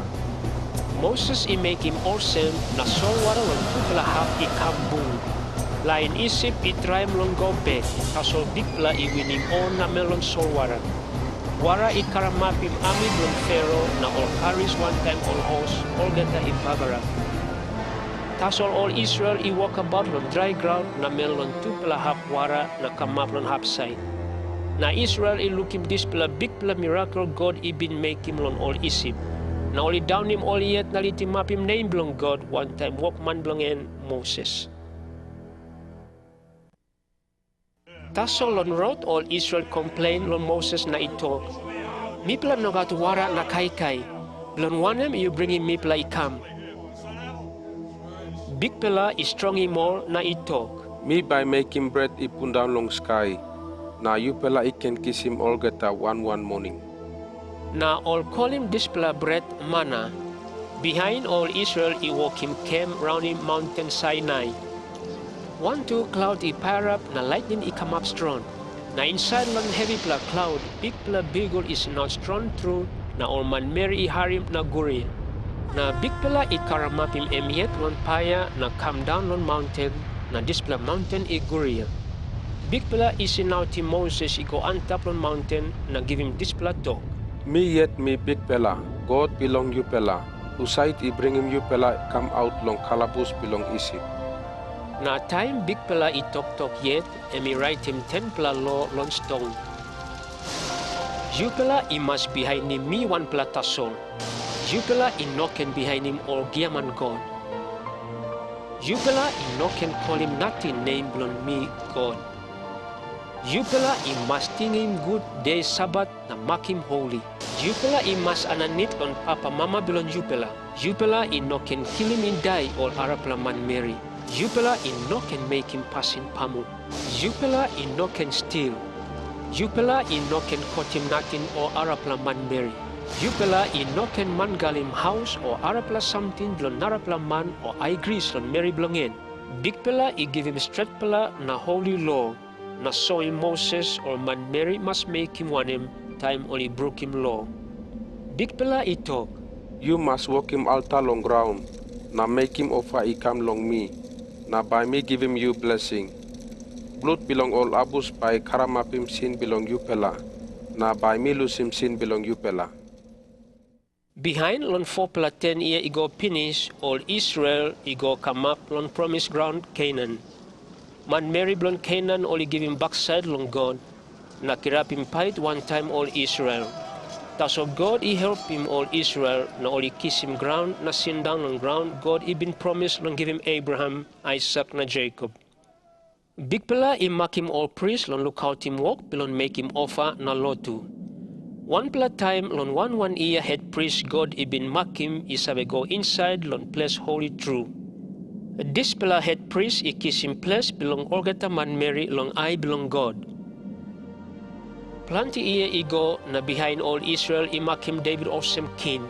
Moses i mekim olsem, na solwara long tupela hap i kam bung. Lain Isip i traim long go bek, tasol Bikpela i winim ol namel long solwara. Wara i karamapim ami bilong Fero na ol karis wantaim ol hos, olgeta i bagarap. Tasol ol Israel i wokabaut long drai graun namel long tupela hap wara na kamap long hapsait. Na Israel i lukim dispela bikpela mirakel God i bin mekim long ol Isip, na ol i daunim ol yet na litimapim nem bilong God wantaim wokman bilong en Moses. Tasol long rot ol Israel i komplein long Moses na i tok, "Mipela no gat wara na kaikai, bilong wanem yu bringim mipela i kam?" Bikpela i strongim ol na i tok, "Mi bai mekim bret i pundaun long skai, na yupela i ken kisim olgeta wan wan moning." Na ol kolim dispela bret mana. Bihain ol Israel i wokim kem raunim maunten Sainai. Wantu klaut i pairap na laitnin i kamap strong. Na insait long hevipela klaut bikpela bigul i sinaut strong tru, na ol manmeri i harim na guria. Na Bikpela i karamapim em yet long paia na kam daun long maunten, na dispela maunten i guria. Bikpela i sinautim Moses i go antap long maunten na givim dispela tok, "Mi yet mi Bikpela, God bilong yupela, husat i bringim yupela i kam aut long kalabus bilong Isip." Na taim Bikpela i toktok yet, em i raitim tenpela lo long ston. Yupela i mas bihainim mi wanpela tasol. Yupela i no ken bihainim ol giaman god. Yupela i no ken kolim nating nem bilong mi God. Yupela i mas tingim gut de Sabat na makim holi. Yupela i mas aninit long papamama bilong yupela. Yupela i no ken kilim i dai ol arapela manmeri. Yupela i no ken mekim pasin pamuk. Yupela i no ken stil. Yupela i no ken kotim nating ol arapela manmeri. Yupela i no ken mangalim haus o arapela samting bilong narapela man o aigris long meri bilong en. Bikpela i givim stretpela na holi lo, na soim Moses ol manmeri i mas mekim wanem taim ol i brukim lo. Bikpela i tok, "Yu mas wokim alta long graun, na mekim ofa i kam long mi, na bai mi givim yu blesing. Blut bilong ol abus bai i karamapim sin bilong yupela, na bai mi lusim sin bilong yupela." Bihain long fopela ten yia i go pinis, ol Israel i go kamap long promis graun Kenan. Manmeri bilong Kenan ol i givim baksait long God, na kirapim pait wantaim ol Israel. Tasol God i helpim ol Israel, na ol i kisim graun na sindaun long graun God i bin promis long givim Abraham, Aisak, na Jekop. Bikpela i makim ol pris long lukautim wok bilong mekim ofa na lotu. Wanpela taim long wan wan yia hetpris God i bin makim i save go insait long ples holi tru. Dispela hetpris i kisim ples bilong olgeta manmeri long ai bilong God. Planti yia i go, na bihain ol Israel i makim Devit olsem king,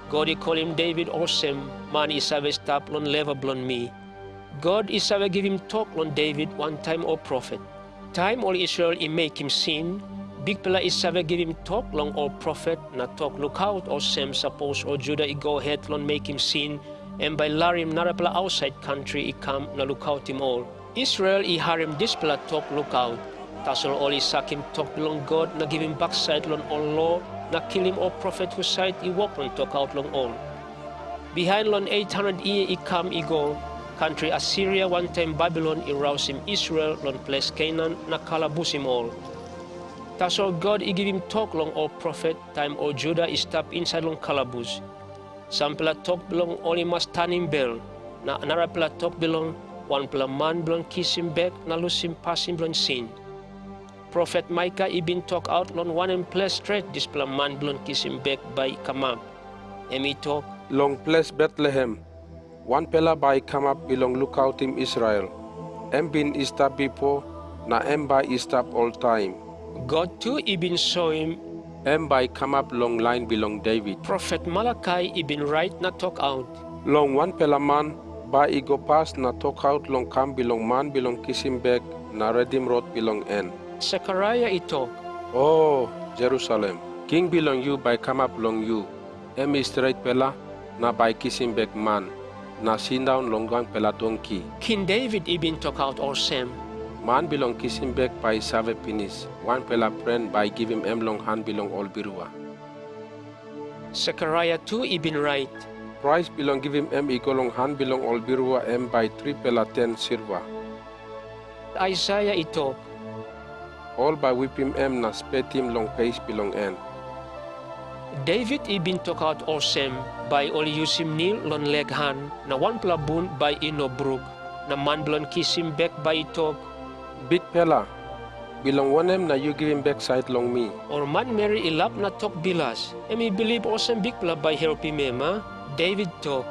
God i kolim Devit olsem, man i save stap long leva bilong mi. God i save givim tok long Devit wantaim ol profet. Taim ol Israel i mekim sin, Bikpela i save givim tok long ol profet na tok lukaut olsem, sapos ol Juda i go het long mekim sin, em bai larim narapela ausait kantri i kam na lukautim ol. Israel i harim dispela tok lukaut, tasol ol i sakim tok bilong God na givim baksait long ol lo na kilim ol profet husat i wok long tokaut long ol. Bihain long eit handret yia i kam i go, kantri Asiria wantaim Babilon i rausim Israel long ples Kenan na kalabusim ol. Tasol God i givim tok long ol profet taim ol Juda i stap insait long kalabus. Sampela tok bilong ol i mas tanim bel, na narapela tok bilong wanpela man bilong kisim bek na lusim pasin bilong sin. Profet Maika i bin tokaut long wanem ples stret dispela man bilong kisim bek bai i kamap. Em i tok, "Long ples Betlehem, wanpela bai i kamap bilong lukautim Israel. Em bin i stap bipo, na em bai i stap oltaim. God tu i bin soim em bai i kamap long lain bilong Devit." Profet Malakai i bin rait na tokaut, "Long wanpela man bai i go pas na tokaut long kam bilong man bilong kisim bek na redim rot bilong en." Sekaraia i tok, "O, Jerusalem, king bilong yu bai kamap long yu. Em i stretpela na bai kisim bek man, na sindaun long wanpela donki." King Devit i bin tokaut olsem, "Man bilong kisim bek bai i save pinis, wanpela pren bai i givim em long han bilong ol birua." Sekaraia tu i bin rait, "Prais bilong givim em i go long han bilong ol birua em bai tripela ten silva." Aisaia i tok, "Ol bai wipim em na spetim long pes bilong en." Devit i bin tokaut olsem, bai ol i yusim nil long lek han, na wanpela bun bai i no bruk, na man bilong kisim bek bai i tok, "Bikpela, bilong wanem na yu givim beksait long mi?" Ol manmeri i lap na tok bilas, em i bilip olsem Bikpela bai i helpim em, a? Devit tok,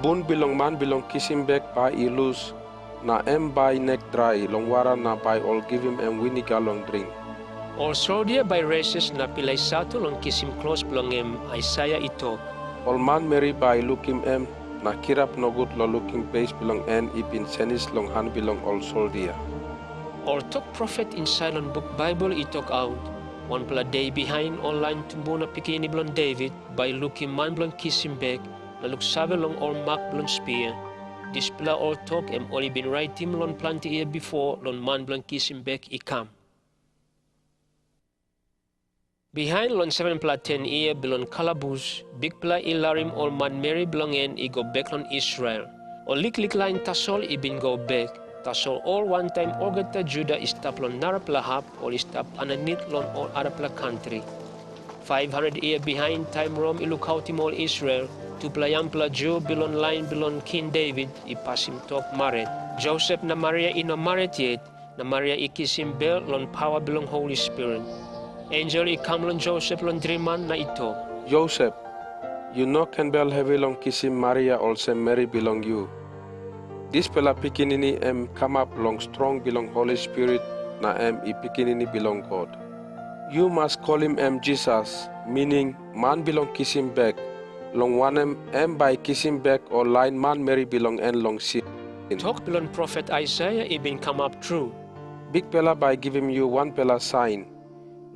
"Bun bilong man bilong kisim bek bai i lus, na em bai nek drai long wara na bai ol givim em winiga long dring." Ol soldia bai resis na pilai satu long kisim klos bilong em, Aisaia i tok. Ol manmeri bai i lukim em na kirap nogut long lukim pes bilong en i bin senis long han bilong ol soldia. Ol tok profet insait long buk Baibel i tokaut, wanpela de bihain ol lain tumbuna pikinini bilong Devit bai i lukim man bilong kisim bek na luksave long ol mak bilong spia. Dispela ol tok em ol i bin raitim long planti yia bipo long man bilong kisim bek i kam. Bihain long sevenpela ten yia bilong kalabus, Bikpela i larim ol manmeri bilong en i go bek long Israel. Ol liklik lain tasol i bin go bek, tasol ol wantaim olgeta Juda i stap long narapela hap, ol i stap aninit long ol arapela kantri. Faiv handret yia bihain, taim Rom i lukautim ol Israel, tupela yangpela Ju bilong lain bilong King Devit i pasim tok marit. Josep na Maria i no marit yet, na Maria i kisim bel long pawa bilong Holi Spirit. Ensel i kam long Josep long driman na i tok, "Josep, yu no ken bel hevi long kisim Maria olsem meri bilong yu. Dispela pikinini em kamap long strong bilong Holi Spirit, na em i Pikinini Bilong God. Yu mas kolim em Jisas, mining man bilong kisim bek, long wanem, em bai i kisim bek ol lain manmeri bilong en long sin." Tok bilong profet Aisaia i bin kamap tru. Bikpela bai i givim yu wanpela sain.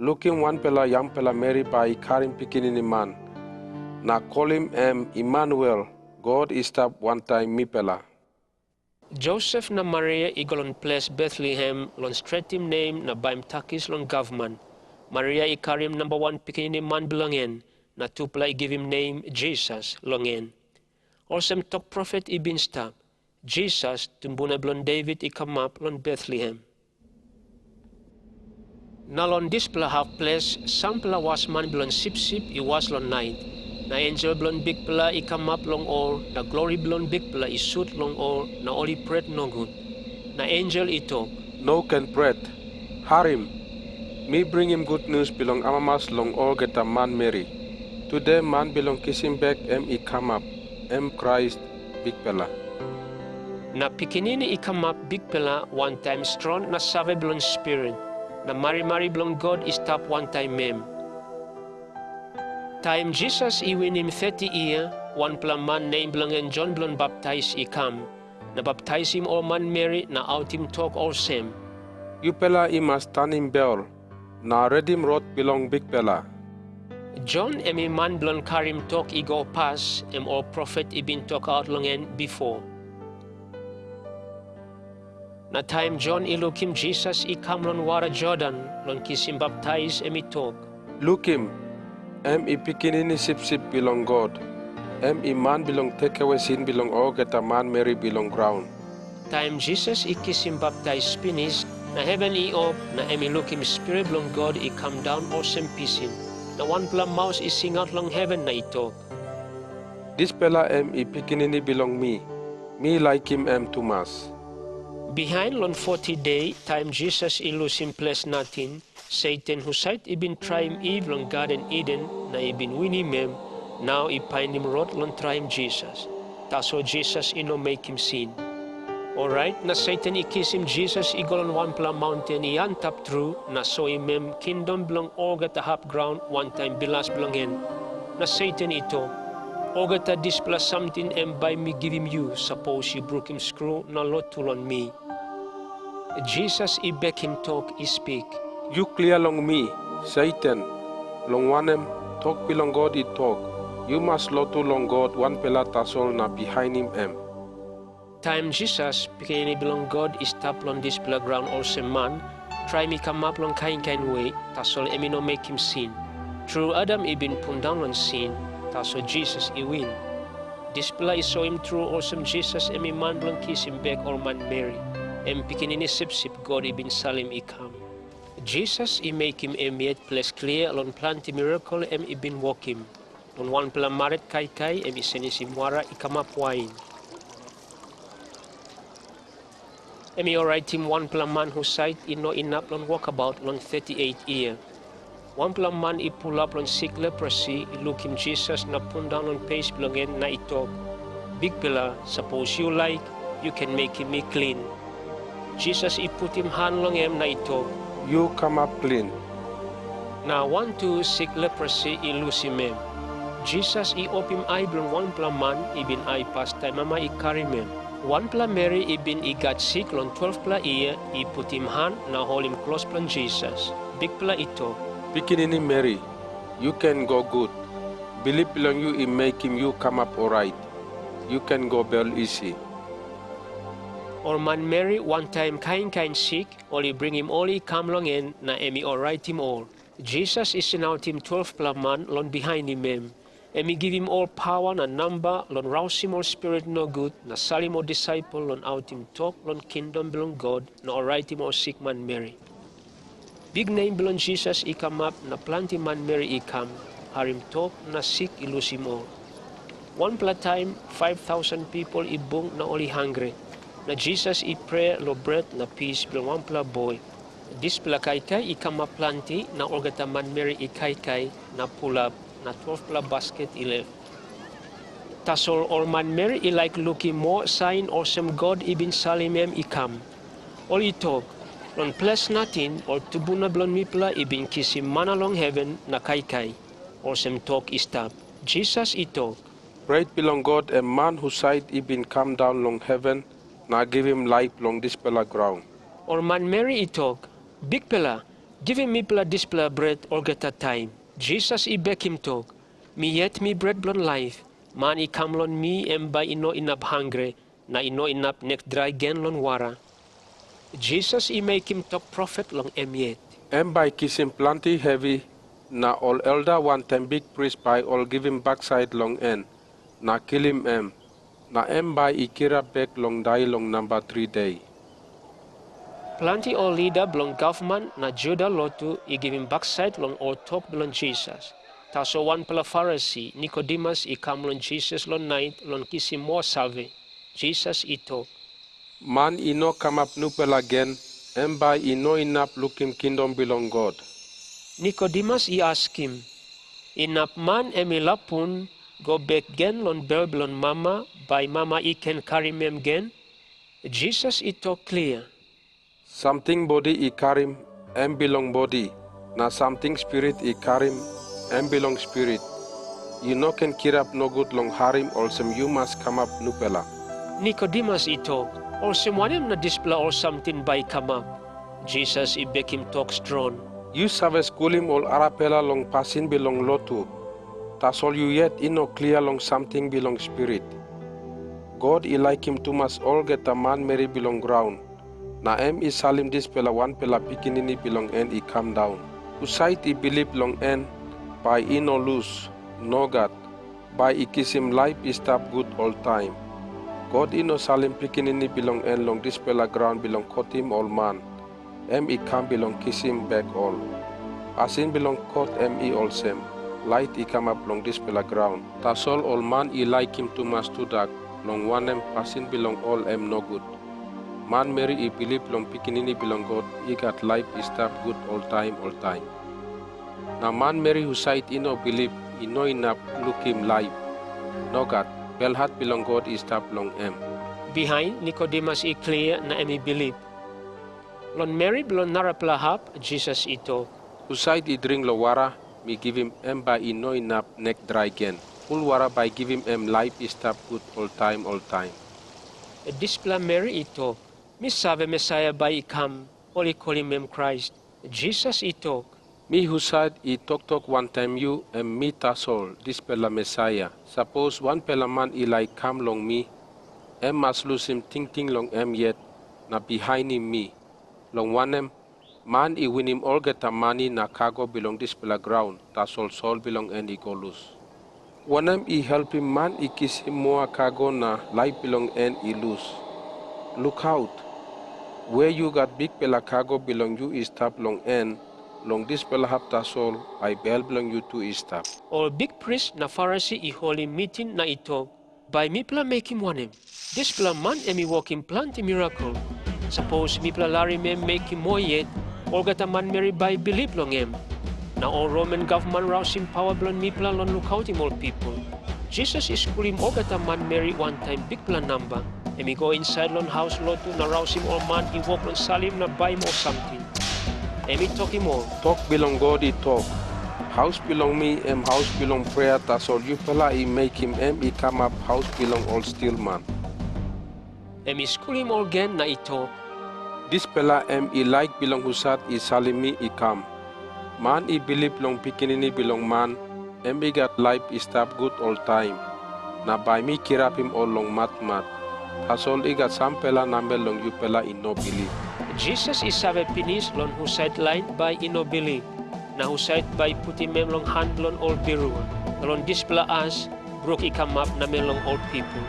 Lukim, wanpela yangpela meri bai i karim pikinini man, na kolim em Imanuel, God i stap wantaim mipela. Josep na Maria i go long ples Betlehem long stretim nem na baim takis long gavman. Maria i karim namba wan pikinini man bilong en, na tupela i givim nem Jisas long en. Olsem tok profet i bin stap, Jisas, tumbuna bilong Devit, i kamap long Betlehem. Na long dispela hap ples sampela wasman bilong sipsip i was long nait. Na ensel bilong Bikpela i kamap long ol, na glori bilong Bikpela i sut long ol, na ol i pret nogut. Na ensel i tok, "No ken pret. Harim. Mi bringim gutnius bilong amamas long olgeta manmeri. Tude man bilong kisim bek em i kamap, em Krais Bikpela." Na Pikinini i kamap bikpela wantaim strong na save bilong Spirit, na marimari bilong God i stap wantaim em. Taim Jisas i winim thirty yia, wanpela man nem bilong en Jon bilong Baptais i kam, na baptaisim ol manmeri na autim tok olsem, "Yupela i mas tanim bel, na redim rot bilong Bikpela." Jon em i man bilong karim tok i go pas, em ol profet i bin tokaut long en bipo. Na taim Jon i lukim Jisas i kam long wara Jordan long kisim baptais, em i tok, "Lukim, em i Pikinini Sipsip bilong God, em i man bilong tekewe sin bilong olgeta manmeri bilong graun." Taim Jisas i kisim baptais pinis, na heven i op, na em i lukim Spirit bilong God i kam daun olsem pisin. Na wanpela maus i singaut long heven na i tok, "Dispela em i Pikinini bilong mi, mi laikim em tumas." Bihain long foti de, taim Jisas i lusim ples nating, Satan husat i bin traim Iv long Garden Iden na i bin winim em, nau i painim rot long traim Jisas. Tasol Jisas i no mekim sin. Orait na Satan i kisim Jisas i go long wanpela maunten i antap tru na soim em kingdom bilong olgeta hap graun wantaim bilas bilong en. Na Satan i tok, "Olgeta dispela samting em bai mi givim yu sapos yu brukim skru na lotu long mi." Jisas i bekim tok i spik, "Yu klia long mi, Satan, long wanem, tok bilong God i tok, 'Yu mas lotu long God wanpela tasol na bihainim em.'" Taim Jisas, Pikinini Bilong God, i stap long dispela graun olsem man, traim i kamap long kain kain we, tasol em i no mekim sin. Tru, Adam i bin pundaun long sin, tasol Jisas i win. Dispela i soim tru olsem Jisas em i man bilong kisim bek ol manmeri, em Pikinini Sipsip God i bin salim i kam. Jisas i mekim em yet ples klia long planti mirakel em i bin wokim. Long wanpela marit kaikai em i senisim wara i kamap wain. Em i oraitim wanpela man husat i no inap long wokabaut long thirty-eight yia. Wanpela man i pulap long sik leprosi i lukim Jisas na pundaun long pes bilong en na i tok, "Bikpela, sapos yu laik, yu ken mekim mi klin." Jisas i putim han long em na i tok, "Yu kamap klin." Na wantu sik leprosi i lusim em. Jisas i opim ai bilong wanpela man i bin ai pastaim mama i karim em. Wanpela meri i bin i gat sik long twelvpela yia i putim han na holim klos bilong Jisas. Bikpela i tok, "Pikinini meri, yu ken go gut. Bilip bilong yu i mekim yu kamap orait. Yu ken go bel isi." Ol manmeri wantaim kain kain sik, ol i bringim ol i kam long en, na em i oraitim ol. Jisas i singautim twelvpela man long bihainim em. Em i givim ol paua na namba long rausim ol spirit nogut na salim ol disaipel long autim tok long kingdom bilong God na oraitim ol sik manmeri. Biknem bilong Jisas i kamap na planti manmeri i kam, harim tok na sik i lusim ol. Wanpela taim faiv tausen pipel i bung na ol i hangre, na Jisas i prea long bret na pis bilong wanpela boi. Dispela kaikai i kamap planti na olgeta manmeri i kaikai na pulap, na twelvpela basket i lef. Tasol ol manmeri i laik lukim moa sain olsem God i bin salim em i kam. Ol i tok, "Long ples nating ol tumbuna bilong mipela i bin kisim mana long heven na kaikai," olsem tok i stap. Jisas i tok, "Bret bilong God em man husat i bin kam daun long heven na givim laip long dispela graun." Ol manmeri i tok, "Bikpela, givim mipela dispela bret olgeta taim." Jisas i bekim tok, "Mi yet mi bret bilong laip. Man i kam long mi, em bai i no inap hangre, na i no inap nek drai gen long wara." Jisas i mekim tok profet long em yet. Em bai i kisim planti hevi, na ol elda wantaim bikpris bai ol givim baksait long en, na kilim em, na em bai i kirap bek long dai long namba tri de. Planti ol lida bilong gavman na Juda lotu i givim baksait long ol tok bilong Jisas. Tasol wanpela Farisi, Nikodemus, i kam long Jisas long nait long kisim moa save. Jisas i tok, "Man i no kamap nupela gen, em bai i no inap lukim kingdom bilong God." Nikodemus i askim, "Inap man em i lapun, go bek gen long bel bilong mama, bai mama i ken karim em gen?" Jisas i tok klia, "Samting bodi i karim, em bilong bodi, na samting spirit i karim, em bilong spirit. Yu no ken kirap nogut long harim, olsem yu mas kamap nupela." Nikodemus i tok, "Olsem wanem na dispela ol samting bai i kamap?" Jisas i bekim tok strong, "Yu save skulim ol arapela long pasin bilong lotu, tasol yu yet i no klia long samting bilong spirit. God i laikim tumas olgeta manmeri bilong graun, na em i salim dispela wanpela Pikinini bilong en i kam daun. Husat i bilip long en, bai i no lus. Nogat, bai i kisim laip i stap gut oltaim. God i no salim Pikinini bilong en long dispela graun bilong kotim ol man, em i kam bilong kisim bek ol. Pasin bilong kot em i olsem, lait i kamap long dispela graun. Tasol ol man i laikim tumas tudak, long wanem, pasin bilong ol em nogut. Manmeri i bilip long Pikinini bilong God i gat laip i stap gut oltaim oltaim. Na manmeri husat i no bilip, i no inap lukim laip. Nogat, belhat bilong God i stap long em." Bihain Nikodemus i klia na em i bilip. Long meri bilong narapela hap, Jisas i tok, "Husat i dring long wara mi givim, em bai i no inap nek drai gen. Hul wara bai givim em laip i stap gut oltaim oltaim." Dispela meri i tok, "Mi save Mesaia bai i kam, ol i kolim em Krais." Jisas i tok, "Mi husat i toktok wantaim yu, em mi tasol, dispela Mesaia. Sapos wanpela man i laik kam long mi, em mas lusim tingting long em yet, na bihainim mi. Long wanem, man i winim olgeta mani na kago bilong dispela graun, tasol sol bilong en i go lus. Wanem i helpim man i kisim moa kago na laip bilong en i lus? Lukaut! We yu gat bikpela kago bilong yu i stap long en, long dispela hap tasol, bai bel bilong yu tu i stap." Ol bikpris na Farisi i holim miting na i tok, "Bai mipela mekim wanem? Dispela man em i wokim planti mirakel. Sapos mipela larim em mekim moa yet, olgeta manmeri bai i bilip long em. Na ol Roman gavman rausim paua bilong mipela long lukautim ol pipel." Jisas i skulim olgeta manmeri wantaim bikpela namba. Em i go insait long haus lotu na rausim ol man i wok long salim na baim ol samting. Em i tokim ol, "Tok bilong God i tok, 'Haus bilong mi em haus bilong prea, tasol yupela i mekim em i kamap haus bilong ol stilman.'" Em i skulim ol gen na i tok, "Dispela em i laik bilong husat i salim mi i kam. Man i bilip long Pikinini Bilong Man, em i gat laip i stap gut oltaim, na bai mi kirapim ol long matmat. Tasol i gat sampela namel long yupela i no bilip." Jisas i save pinis long husat lain bai i no bilip, na husat bai i putim em long han bilong ol birua. Na long dispela as, bruk i kamap namel long ol pipel.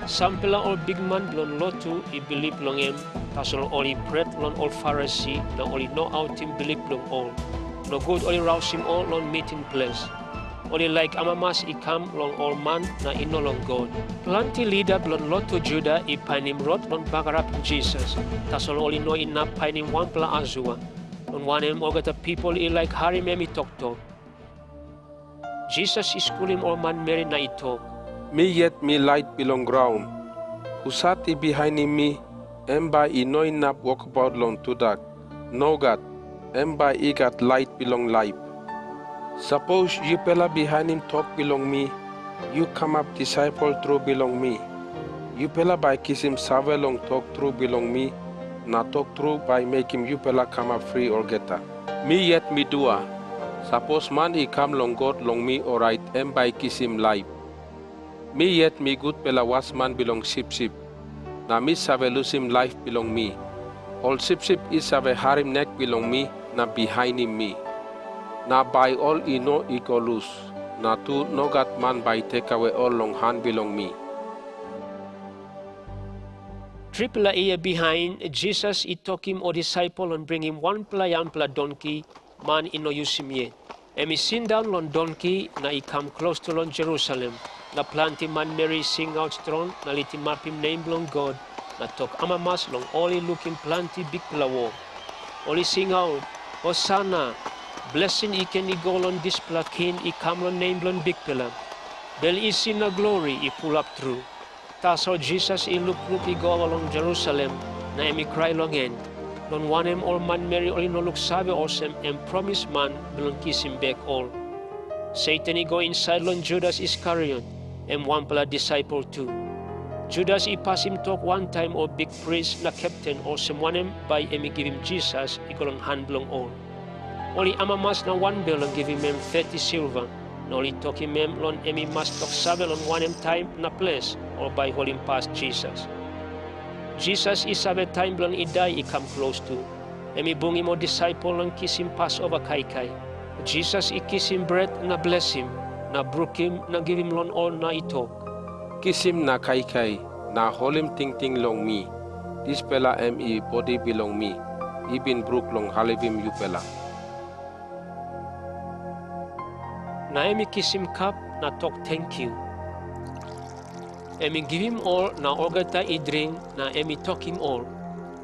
Sampela ol bikman bilong lotu i bilip long em, tasol ol i pret long ol Farisi, na ol i no autim bilip bilong ol. Nogut ol i rausim ol long miting ples. Ol i laik amamas i kam long ol man na i no long God. Planti lida bilong lotu Juda i painim rot long bagarapim Jisas, tasol ol i no inap painim wanpela asua, long wanem, olgeta pipel i laik harim em i toktok. Jisas i skulim ol manmeri na i tok, "Mi yet mi lait bilong graun. Husat i bihainim mi, em bai i no inap wokabaut long tudak. Nogat, em bai i gat lait bilong laip. Sapos yupela bihainim tok bilong mi, yu kamap disaipel tru bilong mi. Yupela bai kisim save long tok tru bilong mi, na tok tru bai mekim yupela kamap fri olgeta. Mi yet mi dua. Sapos man i kam long God long mi, orait em bai i kisim laip. Mi yet mi gutpela wasman bilong sipsip, na mi save lusim laip bilong mi. Ol sipsip i save harim nek bilong mi na bihainim mi. Na bai ol i no i go lus, na tu nogat man bai i tekawe ol long han bilong mi." Tripela yia bihain, Jisas i tokim ol disaipel long bringim wanpela yangpela donki man i no yusim yet. Em i sindaun long donki na i kam klostu long Jerusalem, na planti manmeri i singaut strong na litimapim nem bilong God, na tok amamas long ol i lukim planti bikpela wok. Ol i singaut, "Hosana! Blesing i ken i go long dispela king i kam long nem bilong Bikpela. Bel isi na glori i pulap tru." Tasol Jisas i lukluk i go long Jerusalem, na em i krai long en, long wanem, ol manmeri ol i no luksave olsem em promis man bilong kisim bek ol. Satan i go insait long Judas Iskariot, em wanpela disaipel tu. Judas i pasim tok wantaim ol bikpris na kepten olsem wanem bai em i givim Jisas i go long han bilong ol. Ol i amamas na wanbel long givim em thirty silva, na ol i tokim em long em i mas toksave long wanem taim na ples ol bai holimpas Jisas. Jisas i save taim bilong i dai i kam klostu. Em i bungim ol disaipel long kisim Pasova kaikai. Jisas i kisim bret na blesim, na brukim na givim long ol na i tok, "Kisim na kaikai, na holim tingting long mi. Dispela em i bodi bilong mi, i bin bruk long helpim yupela." Na em i kisim kap na tok tenkyu. Em i givim ol na olgeta i dring, na em i tokim ol,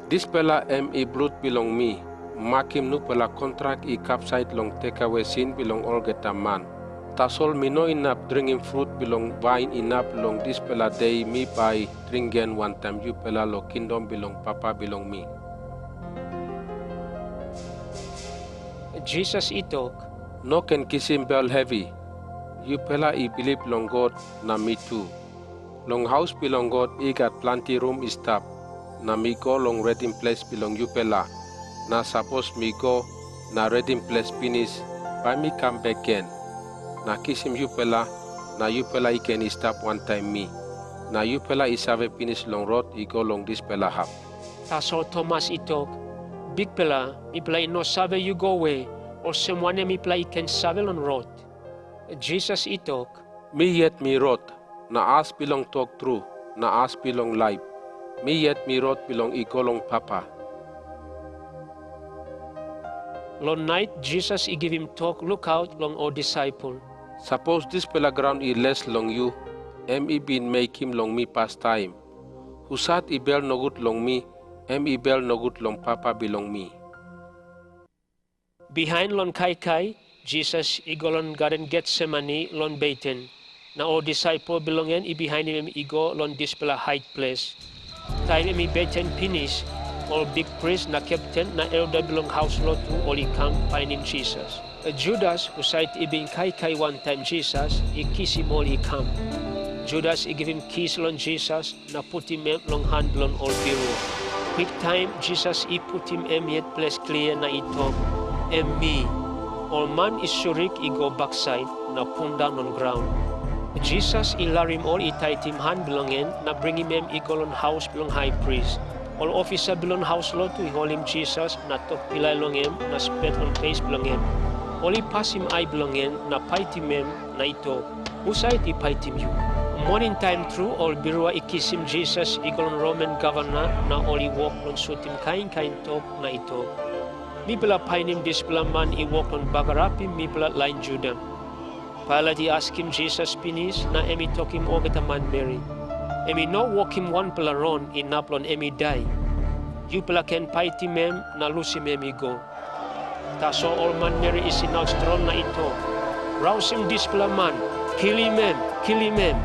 "Dispela em i blut bilong mi, makim nupela kontrak i kapsait long tekawe sin bilong olgeta man. Tasol mi no inap dringim frut bilong wain inap long dispela de mi bai dring gen wantaim yupela long kingdom bilong Papa bilong mi." Jisas i tok, "No ken kisim bel hevi. Yupela i bilip long God, na mi tu. Long haus bilong God i gat planti rum i stap, na mi go long redim ples bilong yupela. Na sapos mi go na redim ples pinis, bai mi kam bek gen, na kisim yupela, na yupela i ken i stap wantaim mi, na yupela i save pinis long rot i go long dispela hap." Tasol Tomas i tok, "Bikpela, mipela i no save yu go we, olsem wanem mipela i ken save long rot?" Jisas i tok, "Mi yet mi rot, na as bilong tok tru, na as bilong laip. Mi yet mi rot bilong i go long Papa." Long nait Jisas i givim tok lukaut long ol disaipel, "Sapos dispela graun i les long yu, em i bin mekim long mi pastaim. Husat i bel nogut long mi, em i bel nogut long Papa bilong mi." Bihain long kaikai, Jisas i go long gaden Getsemani long beten, na ol disaipel bilong en i bihainim em i go long dispela hait ples. Taim em i beten pinis, ol bikpris na kepten na elda bilong haus lotu ol i kam painim Jisas. Judas, husat i bin kaikai wantaim Jisas, i kisim ol i kam. Judas i givim kis long Jisas, na putim em long han bilong ol birua. Kwiktaim Jisas i putim em yet ples klia na i tok, "Em mi." Ol man i surik i go baksait na pundaun long graun. Jisas i larim ol i taitim han bilong en na bringim em i go long haus bilong haispris. Ol ofisa bilong haus lotu i holim Jisas na tok pilai long em na spet long pes bilong em. Ol i pasim ai bilong en na paitim em na i tok, "Husat i paitim yu?" Moning taim tru ol birua i kisim Jisas i go long Roman gavana na ol i wok long sutim kain kain tok na i tok, "Mipela painim dispela man i wok long bagarapim mipela lain Juda." Pailat i askim Jisas pinis na em i tokim olgeta manmeri, "Em i no wokim wanpela rong inap long em i dai. Yupela ken paitim em na lusim em i go." Tasol ol manmeri i singaut strong na i tok, "Rausim dispela man! Kilim em! Kilim em!"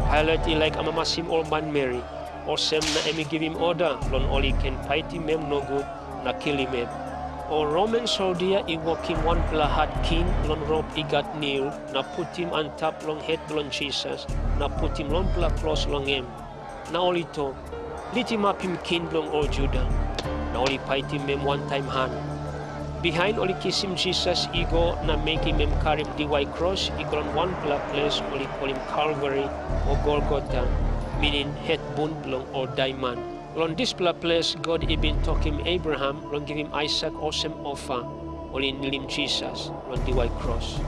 Pailat i laik amamasim ol manmeri, olsem na em i givim oda long ol i ken paitim em nogut na kilim em. Ol Roman soldia i wokim wanpela hat king long rop i gat nil na putim antap long het bilong Jisas na putim longpela klos long em. Na ol i tok, "Litimapim king bilong ol Juda." Na ol i paitim em wantaim han. Bihain ol i kisim Jisas i go na mekim em karim diwai kros i go long wanpela ples ol i kolim Kalvari o Golgota, minim het bun bilong ol daiman. Long dispela ples God i bin tokim Abraham long givim Aisak olsem ofa, ol i nilim Jisas long diwai kros.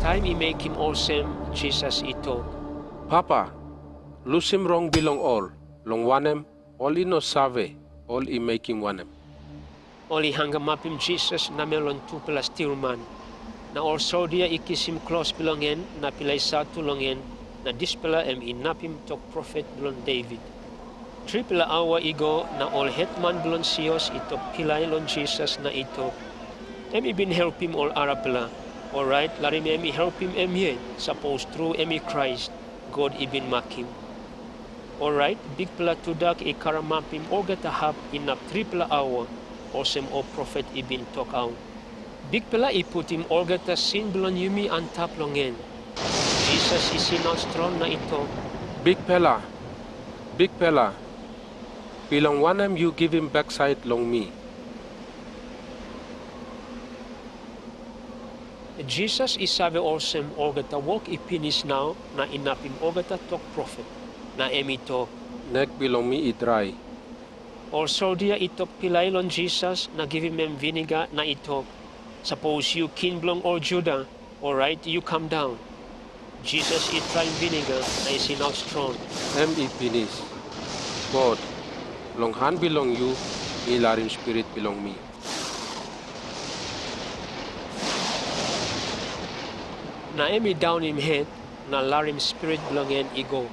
Taim i mekim olsem, Jisas i tok, "Papa, lusim rong bilong ol, long wanem, ol i no save, ol i mekim wanem." Ol i hangamapim Jisas namel long tupela stilman. Na ol soldia i kisim klos bilong en na pilai satu long en, na dispela em inapim tok profet bilong Devit. Tripela aua i go, na ol hetman bilong sios i tok pilai long Jisas na i tok, "Em i bin helpim ol arapela. Orait larim em i helpim em yet, sapos tru em i Krais, God i bin makim." Orait Bikpela tudak i karamapim olgeta hap inap tripela aua, olsem ol profet i bin tokaut. Bikpela i putim olgeta sin bilong yumi antap long en. Jisas i sindaun strong na i tok, "Bikpela, Bikpela, bilong wanem yu givim baksait long mi?" Jisas i save olsem olgeta wok i pinis nau na inapim olgeta tok profet, na em i tok, "Nek bilong mi i drai." Ol soldia i tok pilai long Jisas na givim em viniga na i tok, "Sapos yu king bilong ol Juda, orait yu kam daun." Jisas i traim viniga na i sindaun strong. "Em i pinis. God, long han bilong yu mi larim spirit bilong mi." Na em i daunim het na larim spirit bilong en i go.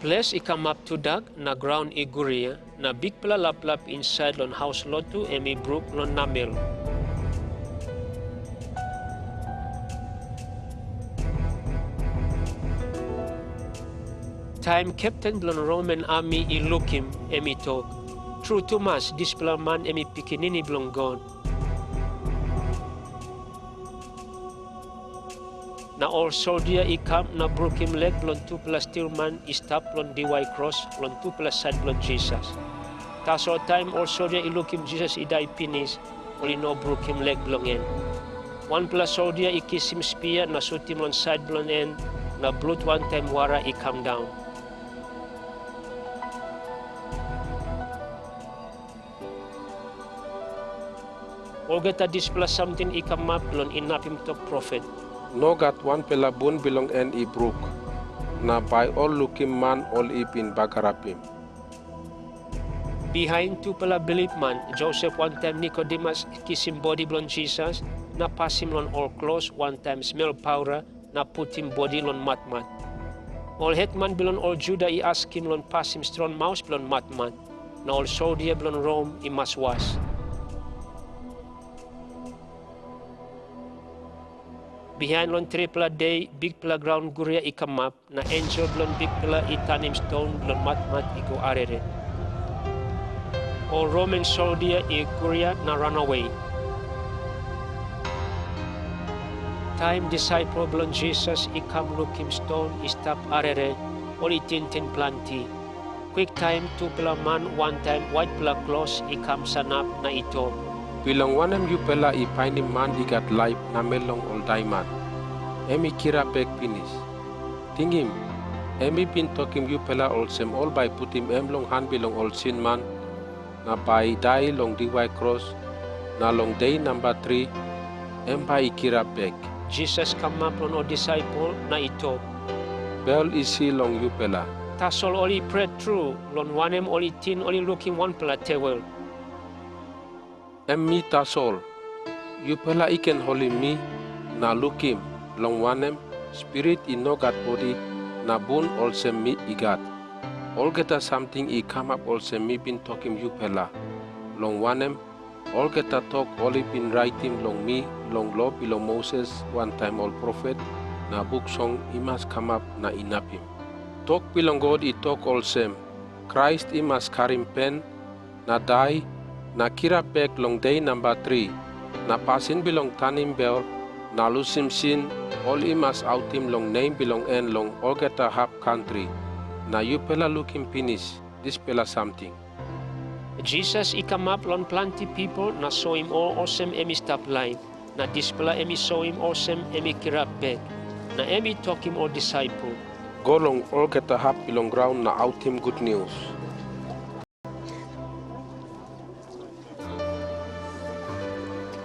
Ples i kamap tudak na graun i guria, na bikpela laplap insait long haus lotu em i bruk long namel. Taim kepten bilong Rom ami i lukim, em i tok, "Tru tumas, dispela man em i Pikinini Bilong God." Na ol soldia i kam na brukim lek bilong tupela stilman i stap long diwai kros long tupela sait bilong Jisas. Tasol taim ol soldia i lukim Jisas i dai pinis, ol i no brukim lek bilong en. Wanpela soldia i kisim spia na sutim long sait bilong en, na blut wantaim wara i kam daun. Olgeta dispela samting i kamap bilong inapim tok profet, "Nogat wanpela bun bilong en i bruk, na bai ol lukim man ol i bin bagarapim." Bihain tupela bilipman, Josep wantaim Nikodemus, i kisim bodi bilong Jisas na pasim long ol klos wantaim smel paura na putim bodi long matmat. Ol hetman bilong ol Juda i askim long pasim strong maus bilong matmat, na ol soldia bilong Rom i mas was. Bihain long tripela de, bikpela graun guria i kamap, na ensel bilong Bikpela i tanim ston bilong matmat i go arere. Ol Roman soldia i guria na ranawe. Taim disaipel bilong Jisas i kam lukim ston i stap arere, ol i tingting planti. Kwiktaim tupela man wantaim waitpela klos i kam sanap na i tok, "Bilong wanem yupela i painim man i gat laip namel long ol daiman? Em i kirap bek pinis. Tingim, em i bin tokim yupela olsem ol bai putim em long han bilong ol sinman, na bai i dai long diwai kros, na long de namba tri, em bai i kirap bek." Jisas kamap long ol disaipel na i tok, "Bel isi long yupela." Tasol ol i pret tru, long wanem, ol i ting ol i lukim wanpela tewel. "Em mi tasol. Yupela i ken holim mi, na lukim, long wanem, spirit i no gat bodi na bun olsem mi i gat. Olgeta samting i kamap olsem mi bin tokim yupela, long wanem, olgeta tok ol i bin raitim long mi long lo bilong Moses wantaim ol profet na buk song i mas kamap na inapim. Tok bilong God i tok olsem, Krais i mas karim pen, na dai, na kirap bek long de namba tri, na pasin bilong tanim bel na lusim sin, ol i mas autim long nem bilong en long olgeta hap kantri. Na yupela lukim pinis dispela samting." Jisas i kamap long planti pipel na soim ol olsem em i stap laip, na dispela em i soim olsem em i kirap bek. Na em i tokim ol disaipel, "Go long olgeta hap bilong graun na autim gutnius."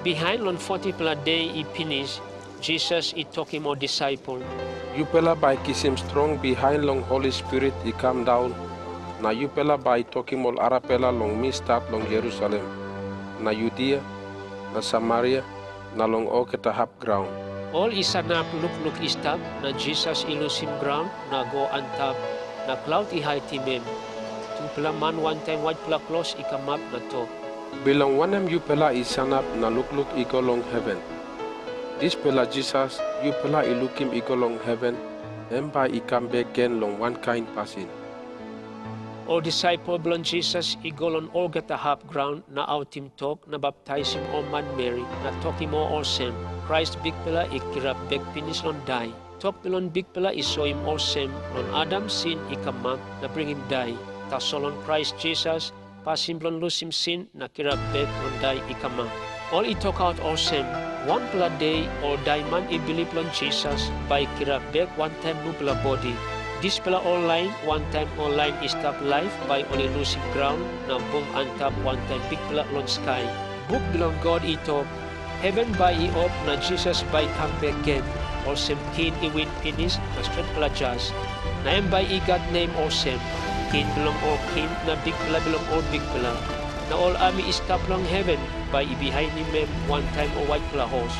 Bihain long fotipela de i pinis, Jisas i tokim ol disaipel, "Yupela bai kisim strong bihain long Holi Spirit i kam daun, na yupela bai i tokim ol arapela long mi stat long Jerusalem, na Judia, na Samaria, na long olgeta hap graun." Ol i sanap lukluk i stap, na Jisas i lusim graun na go antap, na klaut i haitim em. Tupela man wantaim waitpela klos i kamap na tok, "Bilong wanem yupela i sanap na lukluk i go long heven? Dispela Jisas yupela i lukim i go long heven, em bai i kam bek gen long wankain pasin." Ol disaipel bilong Jisas i go long olgeta hap graun na autim tok na baptaisim ol manmeri na tokim ol olsem, Krais Bikpela i kirap bek pinis long dai. Tok bilong Bikpela i soim olsem, long Adam sin i kamap na bringim dai. Tasol long Krais Jisas, pasin bilong lusim sin na kirap bek long dai i kamap. Ol i tokaut olsem, wanpela de ol dai man i bilip long Jisas bai i kirap bek wantaim nupela bodi. Dispela ol lain, wantaim ol lain i stap laip, bai ol i lusim graun na bung antap wantaim Bikpela long skai. Buk bilong God i tok, heven bai i op na Jisas bai i kam bek gen, olsem king i win pinis na stretpela jas. Na em bai i gat nem olsem, King bilong ol king na Bikpela bilong ol bikpela. Na ol ami i stap long heven bai i bihainim em wantaim ol waitpela hos.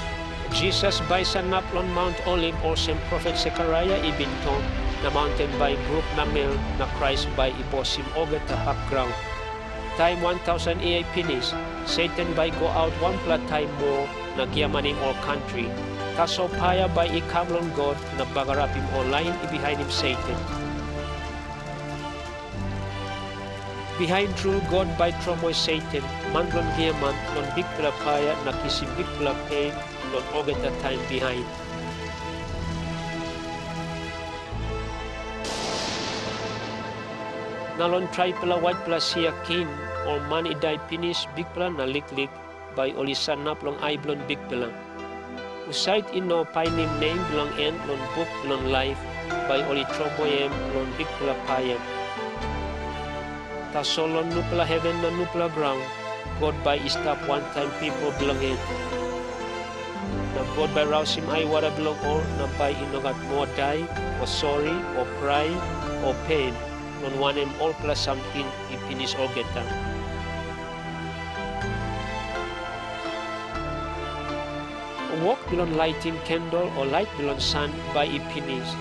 Jisas bai i sanap long Maunten Oliv olsem profet Sekaraia i bin tok, na maunten bai i bruk namel, na Krais bai i bosim olgeta hap graun. Taim wan tausen yia i pinis, Satan bai i go aut wanpela taim moa na giamanim ol kantri. Tasol paia bai i kam long God na bagarapim ol lain i bihainim Satan. Bihain tru God bai i tromoi Satan, man bilong giaman, long bikpela paia na kisim bikpela pe long olgeta taim bihain. Na long traipela waitpela sia king, ol man i dai pinis bikpela na liklik, bai ol i sanap long ai bilong Bikpela. Husat i no painim nem bilong en long buk bilong laip, bai ol i tromoi em long bikpela paia. Tasol long nupela heven na nupela graun, God bai i stap wantaim pipel bilong en. Na God bai rausim aiwara bilong ol, na bai i no gat moa dai, o sori, o krai, o pen, long wanem, olpela samting i pinis olgeta. Wok bilong laitim kendel o lait bilong san bai i pinis,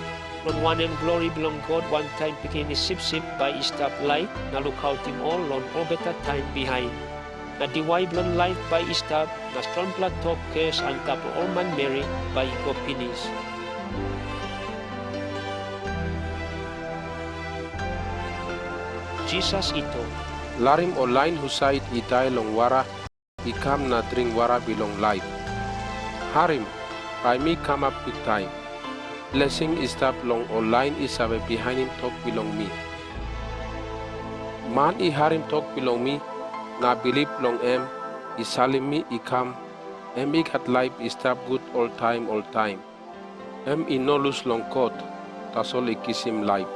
long wanem, glori bilong God wantaim Pikinini Sipsip bai i stap lait na lukautim ol long olgeta taim bihain. Na diwai bilong laip bai i stap, na strongpela tok kros antap long ol manmeri bai i go pinis. Jisas i tok, "Larim ol lain husat i dai long wara i kam na dring wara bilong laip. Harim, bai mi kamap kwiktaim. Blesing i stap long ol lain i save bihainim tok bilong mi. Man i harim tok bilong mi na bilip long em i salim mi i kam, em i gat laip i stap gut oltaim oltaim. Em i no lus long kot, tasol i kisim laip."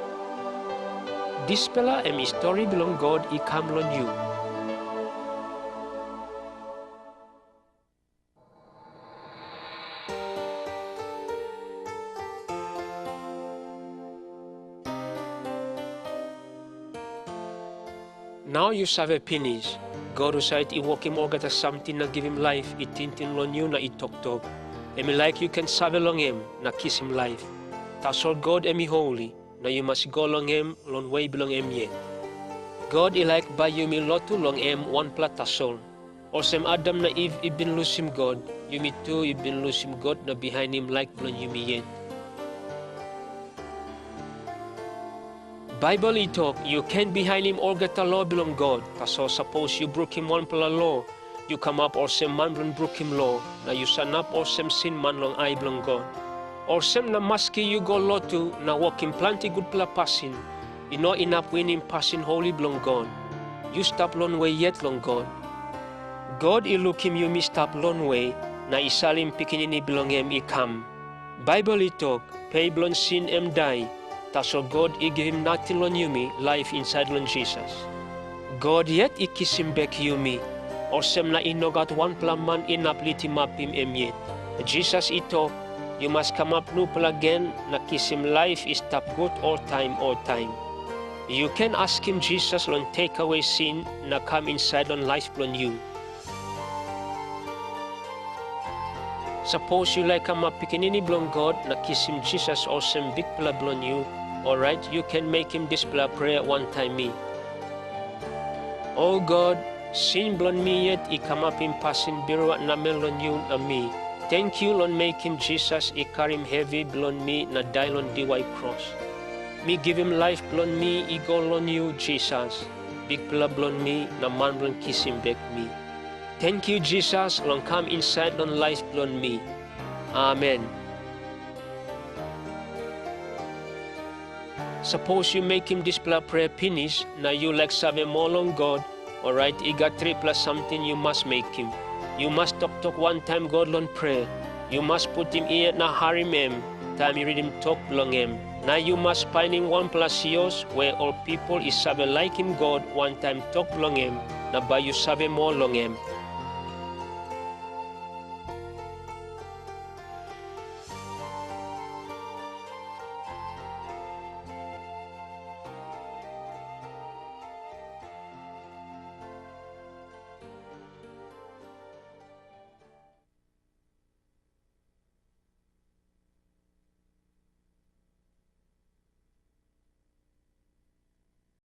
Dispela em i stori bilong God i kam long yu. Nau yu save pinis, God husat i wokim olgeta samting na givim laip i tingting long yu na i toktok. Em i laik yu ken save long em na kisim laip. Tasol God em i holi, na yu mas go long em long we bilong em yet. God i laik bai yumi lotu long em wanpela tasol. Olsem Adam na Iv i bin lusim God, yumi tu i bin lusim God na bihainim laik bilong yumi yet. Baibel i tok, yu ken bihainim olgeta lo bilong God, tasol sapos yu brukim wanpela lo, yu kamap olsem man bilong brukim lo, na yu sanap olsem sinman long ai bilong God. Olsem na maski yu go lotu na wokim planti gutpela pasin, i no inap winim pasin holi bilong God. Yu stap longwe yet long God. God i lukim yumi stap longwe na i salim Pikinini bilong em i kam. Baibel i tok, pe bilong sin em dai, tasol God i givim nating long yumi laip insait long Jisas. God yet i kisim bek yumi, olsem na i no gat wanpela man inap litimapim em yet. Jisas i tok, yu mas kamap nupela gen na kisim laip i stap gut oltaim oltaim. Yu ken askim Jisas long tekewe sin na kam insait long laip bilong yu. Sapos yu laik kamap pikinini bilong God na kisim Jisas olsem Bikpela bilong yu, orait yu ken mekim dispela prea wantaim mi. O God, sin bilong mi yet i kamapim pasin birua namel long yu na mi. Tenkyu long mekim Jisas i karim hevi bilong mi na dai long diwai kros. Mi givim laip bilong mi i go long yu, Jisas, Bikpela bilong mi na man bilong kisim bek mi. Tenkyu Jisas long kam insait long laip bilong mi. Amen. Sapos yu mekim dispela prea pinis na yu laik save moa long God, orait i gat tripela samting yu mas mekim. Yu mas toktok wantaim God long prea. Yu mas putim yet na harim em taim yu ritim tok bilong em. Na yu mas painim wanpela sios we ol pipel i save laikim God wantaim tok bilong em, na bai yu save moa long em.